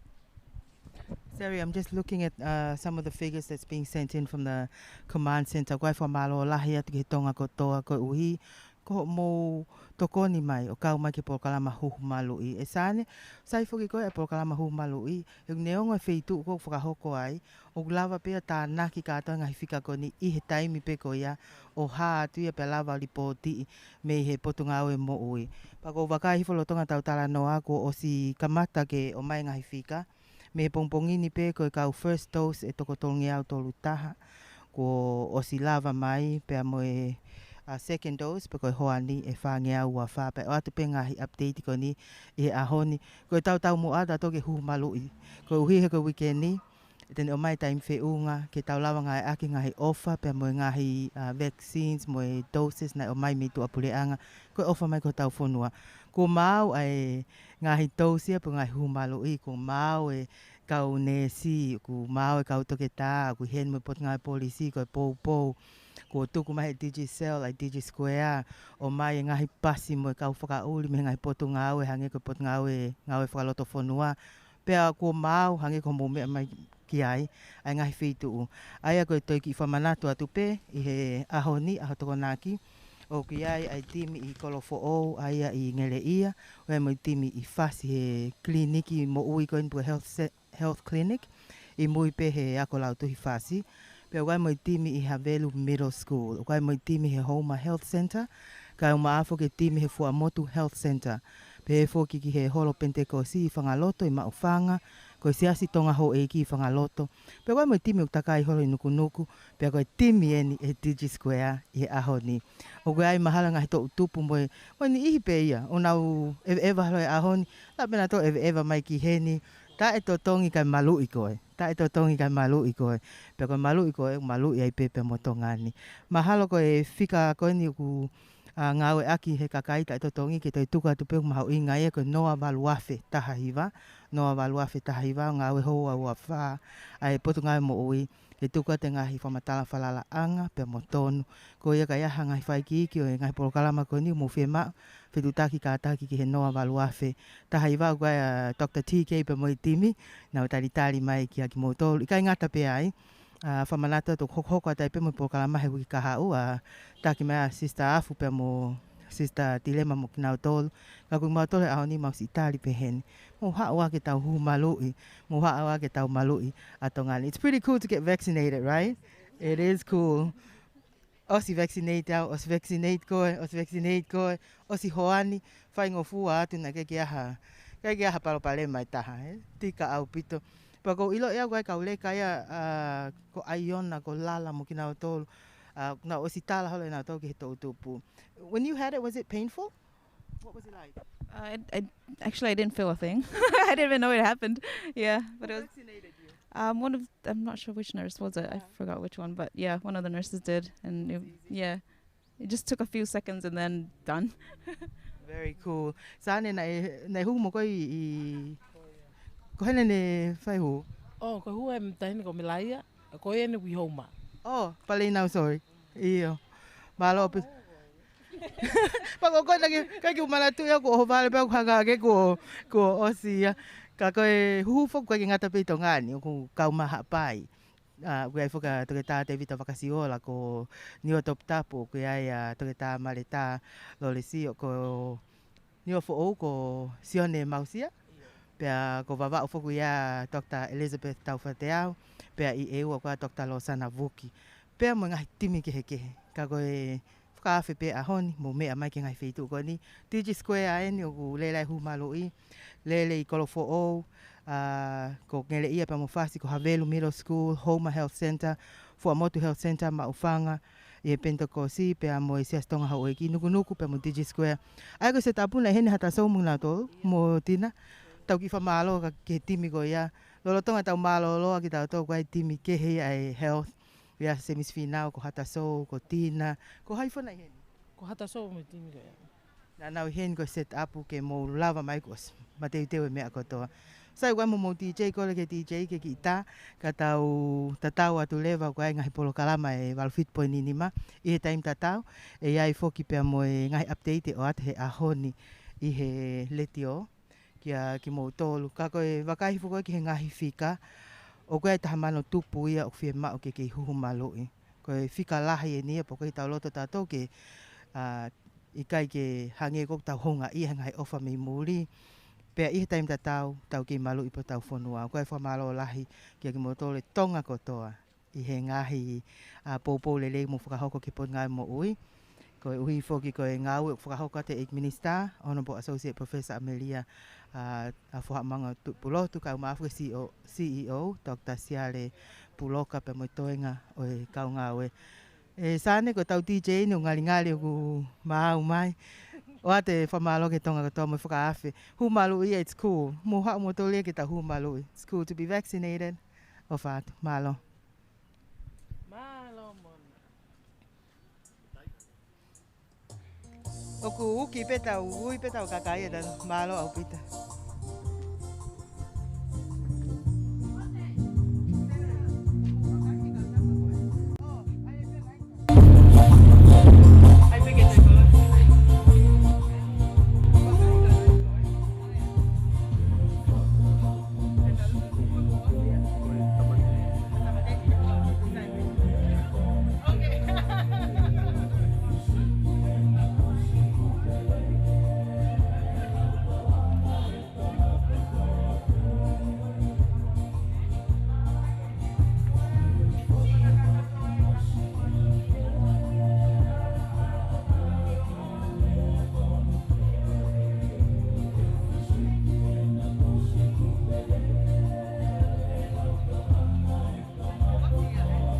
Seri, I'm just looking at, uh, some of the figures that's being sent in from the command center. ʻOku ou fakamālō lahi atu ki he Tonga kotoa koeʻuhi ko hoʻomou tokoni mai ʻo kau mai ki he polokalama Huhu Maluʻi. ʻE Sane, sai foki ko ē ʻa e polokalama Huhu Maluʻi, he ʻoku neongo e feituʻu ʻoku fakahoko ai, ʻoku lava pē ʻo tānaki kātoa e ngaahi fika ko eni ʻi he taimi pē ko ia ʻo hā atu ia pea lava ʻo lipōtiʻi mei he Potungāue Moʻui. Pea ʻoku ou vakai hifo lolotonga ʻetau talanoa kuo ʻosi kamata ke ʻomai e ngaahi fika. Mei he pongipongi ni pē ko e kau first dose ʻe toko tolungeau tolu taha kuo ʻosi lava mai, pea mo e, ʻa, second dose pe ko e hoani ʻe fāngeau ua fā, pea ʻoatu pē ngaahi update ko eni ʻi he ʻaho ni. Ko e tautau muʻa ʻatautolu ki he Huhu Maluʻi. Koeʻuhi he ko e uike ni, te ne ʻomai e taimi feʻunga ke tau lava ngāueʻaki e ngaahi ʻofa pea mo e ngaahi, ʻa, vaccines mo e doses naʻe ʻomai mei tuʻapuleʻanga, ko e ʻofa mai ki hotau fonua. Kuo maau ʻa e ngaahi dose ia pe ko e ngaahi Huhu Maluʻi, kuo maau e kau neesi, kuo maau e kau toketā, kuo ʻi heni mo e Potungāue Polisi, ko e poupou. Kuo tuku mai ʻe he Digicel ʻa e Digi Square, ʻomai e ngaahi pasi mo e kau fakaʻuli mei he ngaahi potungāue, hangē ko e Potungāue Ngāue Fakalotofonua. Pea kuo maau hangē ko hoʻomou meʻa mai ki ai, ʻa e ngaahi feituʻu. ʻA ia ko e toe kiʻi fakamanatu atu pē, ʻi he ʻaho ni, ʻaho Tokonaki, ʻoku ʻi ai ʻa e timi ʻi Kolofoʻou, ʻa ia ʻi Ngeleʻia, ʻoku ʻi ai mo e timi ʻi Fasi he kiliniki moʻui ko eni pe ko e health se-, health clinic, ʻi mui pē he ako lautuhi Fasi. Pea ʻoku ʻi ai mo e timi ʻi Havelu Middle School, ʻoku ʻi ai mo e timi he Houma Health Center, kae ʻumaʻā foki e timi he Fuaʻamotu Health Center. Pehē foki ki he Holo Penitekosi ʻi Fangaloto ʻi Maʻufanga, ko e Siasi Tonga Houʻeiki ʻi Fangaloto. Pea ʻoku ʻi ai mo e timi ʻoku takai holo ʻi Nukunuku, pea ko e timi eni ʻa e Digi Square ʻi he ʻaho ni. ʻOku ʻi ai mahalo e ngaahi toʻutupu mo e, mo e niʻihi pē ia ʻoku nau ʻeveʻeva holo he ʻaho ni, lava pē ʻenautolu ʻo ʻeveʻeva mai ki heni, taʻetotongi kae maluʻi koe. Taʻetotongi kae maluʻi koe. Pea ko e maluʻi koe, maluʻi ai pē pea mo Tonga ni. Mahalo ko e fika ko eni ʻoku, ʻa, ngāueʻaki ʻe he kakai taʻetotongi ke toe tuku atu pē ʻoku mahuʻinga ia, ko e noa valu afe taha hiva, noa valu afe taha hiva, ngāue houa ua fā ʻa e Potungāue Moʻui, ke tuku atu e ngaahi fakamatala falalaʻanga pea mo tonu. Ko ia ka ʻi ai ha ngaahi fakaikiiki ʻo e ngaahi polokalama ko eni ʻoku mou fiemaʻu, fetuʻutaki kātaki ki he noa valu afe taha hiva. ʻOku ʻi ai ʻa Doctor T K pea mo e timi, nau talitali mai kiate kimoutolu. ʻIkai ngata pē ai, ʻa, fakamanatu atu ʻoku hokohoko atu ai pē mo e polokalama he uike kahaʻu, ʻa, taki mai ʻa Sister Afu pea mo Sister Tilema mo kinautolu. Ka ko kimautolu he ʻaho ni mau siʻi tali pē heni. Mou haʻu ā ke tau huhu maluʻi, mou haʻu ā ke tau maluʻi ʻa Tonga ni. It's pretty cool to get vaccinated, right? It is cool. ʻOsi vaccinate au, ʻosi vaccinate koe, ʻosi vaccinate koe, ʻosi hoani, faingofua atu naʻe ʻikai ke ʻi ai ha, ʻikai ke ʻi ai ha palopalema ʻe taha, ē? Tika ʻaupito. Pea ʻoku ou ʻilo ʻe au ʻoku ʻi ai e kau leka ia, ʻa, ko ʻAiona, ko Lala mo kinautolu, ʻa, naʻe ʻosi tala holo ʻenautolu ki he toʻutupu. When you had it, was it painful? What was it like? Uh, I, I, actually, I didn't feel a thing. I didn't even know it happened. Yeah, but it was, vaccinated you? Um, one of, I'm not sure which nurse was it. I forgot which one, but yeah, one of the nurses did, and it, yeah. It just took a few seconds and then done. Very cool. Sane, naʻe, naʻe hū mo koe ʻi, ʻi, ko hena ne fai hū? Oh, ko e hū ʻa e taʻahine ko Melaia, ko ʻene ui Houma. Oh, Paleinau, sorry. ʻIo. Mālō ʻaupito. Pea ko koe naʻa ke, ʻikai ke u manatuʻi au, kuo ʻohovale pea u hanga hake kuo, kuo ʻosi ia. Ka ko e huhu foki ʻoku ʻikai ke ngata pē ʻi Tonga ni, ʻoku kau mai Haʻapai. ʻA, ʻoku ʻi ai foki ʻa Toketā Tēvita Vakasiola ko Niuatoputapu, ʻoku ʻi ai ʻa Toketā Maletā Lolesio, ko Niuafoʻou ko Sione Mausia, pea ko Vavaʻu foki ʻoku ʻi ai ʻa Doctor Elizabeth Taufateau, pea ʻi ʻEua ko ʻa Doctor Losana Vuki. Pea mo e ngaahi timi kehekehe. Ka ko e fakaafe pē ʻaho ni, mou meʻa mai ki he ngaahi feituʻu ko eni. Digi Square eni ʻoku lele ai e hū maluʻi, lele ʻi Kolofoʻou, ʻa, ko Ngeleʻia pea mo Fasi, ko Havelu Middle School, Houma Health Centre, Fuaʻamotu Health Centre, Maʻufanga, ʻi he Penitekosi, pea mo e Siasi Tonga Houʻeiki, Nukunuku, pea mo Digi Square. ʻA ia ko e set up naʻe ʻi heni ha taha sou mo kinautolu, mo Tina. Tau kiʻi fakamālō ki he timi ko ia. Lolotonga ʻetau mālōlō ʻa kitautolu, ko e timi kehe ia ʻa e health. ʻI ai ʻa Semisi Fīnau, ko Hata Sou, ko Tina, ko hai fua naʻe ʻi heni? Ko Hata Sou mo e timi ko ia. Naʻa nau ʻi heni ko e set up ke mou lava mai kuo ʻosi mateuteu e meʻa kotoa. Sai, ʻoku ʻi ai mo hoʻomou DJ, kole ki he DJ ke kiʻi tā, ka tau tatau atu leva, ʻoku ʻi ai e ngaahi polokalama ʻe valu fitu poini nima ʻi he taimi tatau, ʻe ʻi ai foki pea mo e ngaahi update ʻe ʻoatu he ʻaho ni ʻi he letiō kia kimoutolu. Ka ko e vakai foki ki he ngaahi fika, ʻoku ʻi ai e taha mano tupu ia ʻoku fiemaʻu ke kei huhu maluʻi. Ko e fika lahi eni ia, pea ʻoku ʻikai ke tau loto tautolu ke, ʻa, ʻikai ke hangē ʻoku tau houngaʻia he ngaahi ʻofa mei muli. Pea ʻi he taimi tatau, tau kei maluʻi pē hotau fonua. ʻOku ʻi ai e fakamālō lahi kia kimoutolu e Tonga kotoa ʻi he ngaahi, ʻa, poupou lelei mou fakahoko ki he Potungāue Moʻui. Koeʻuhi foki ko e ngāue ʻoku fakahoko atu ʻe he ʻEiki Minisitā, Honourable Associate Professor ʻAmelia, ʻa, ʻa Fohaʻamanga Tuʻipulotu, kaeʻumaʻā foki e CEO, CEO, Doctor Siale Puloka, pea mo e toenga ʻo e kau ngāue. ʻE Sane, ko ʻetau DJ ni ʻoku ngalingali ʻoku maau mai. ʻOatu e fakamālō ki he Tonga kotoa mo e fakaafe. Hū maluʻi ia, it's cool. Mou haʻu moutolu ia ke tau hū maluʻi. It's cool to be vaccinated. ʻOfa atu. Mālō. Mālō moʻoni. ʻOku uki pē ʻetau, ui pē ʻetau kakai ē, mālō ʻaupito.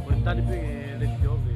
Ko e tali pē e letiō.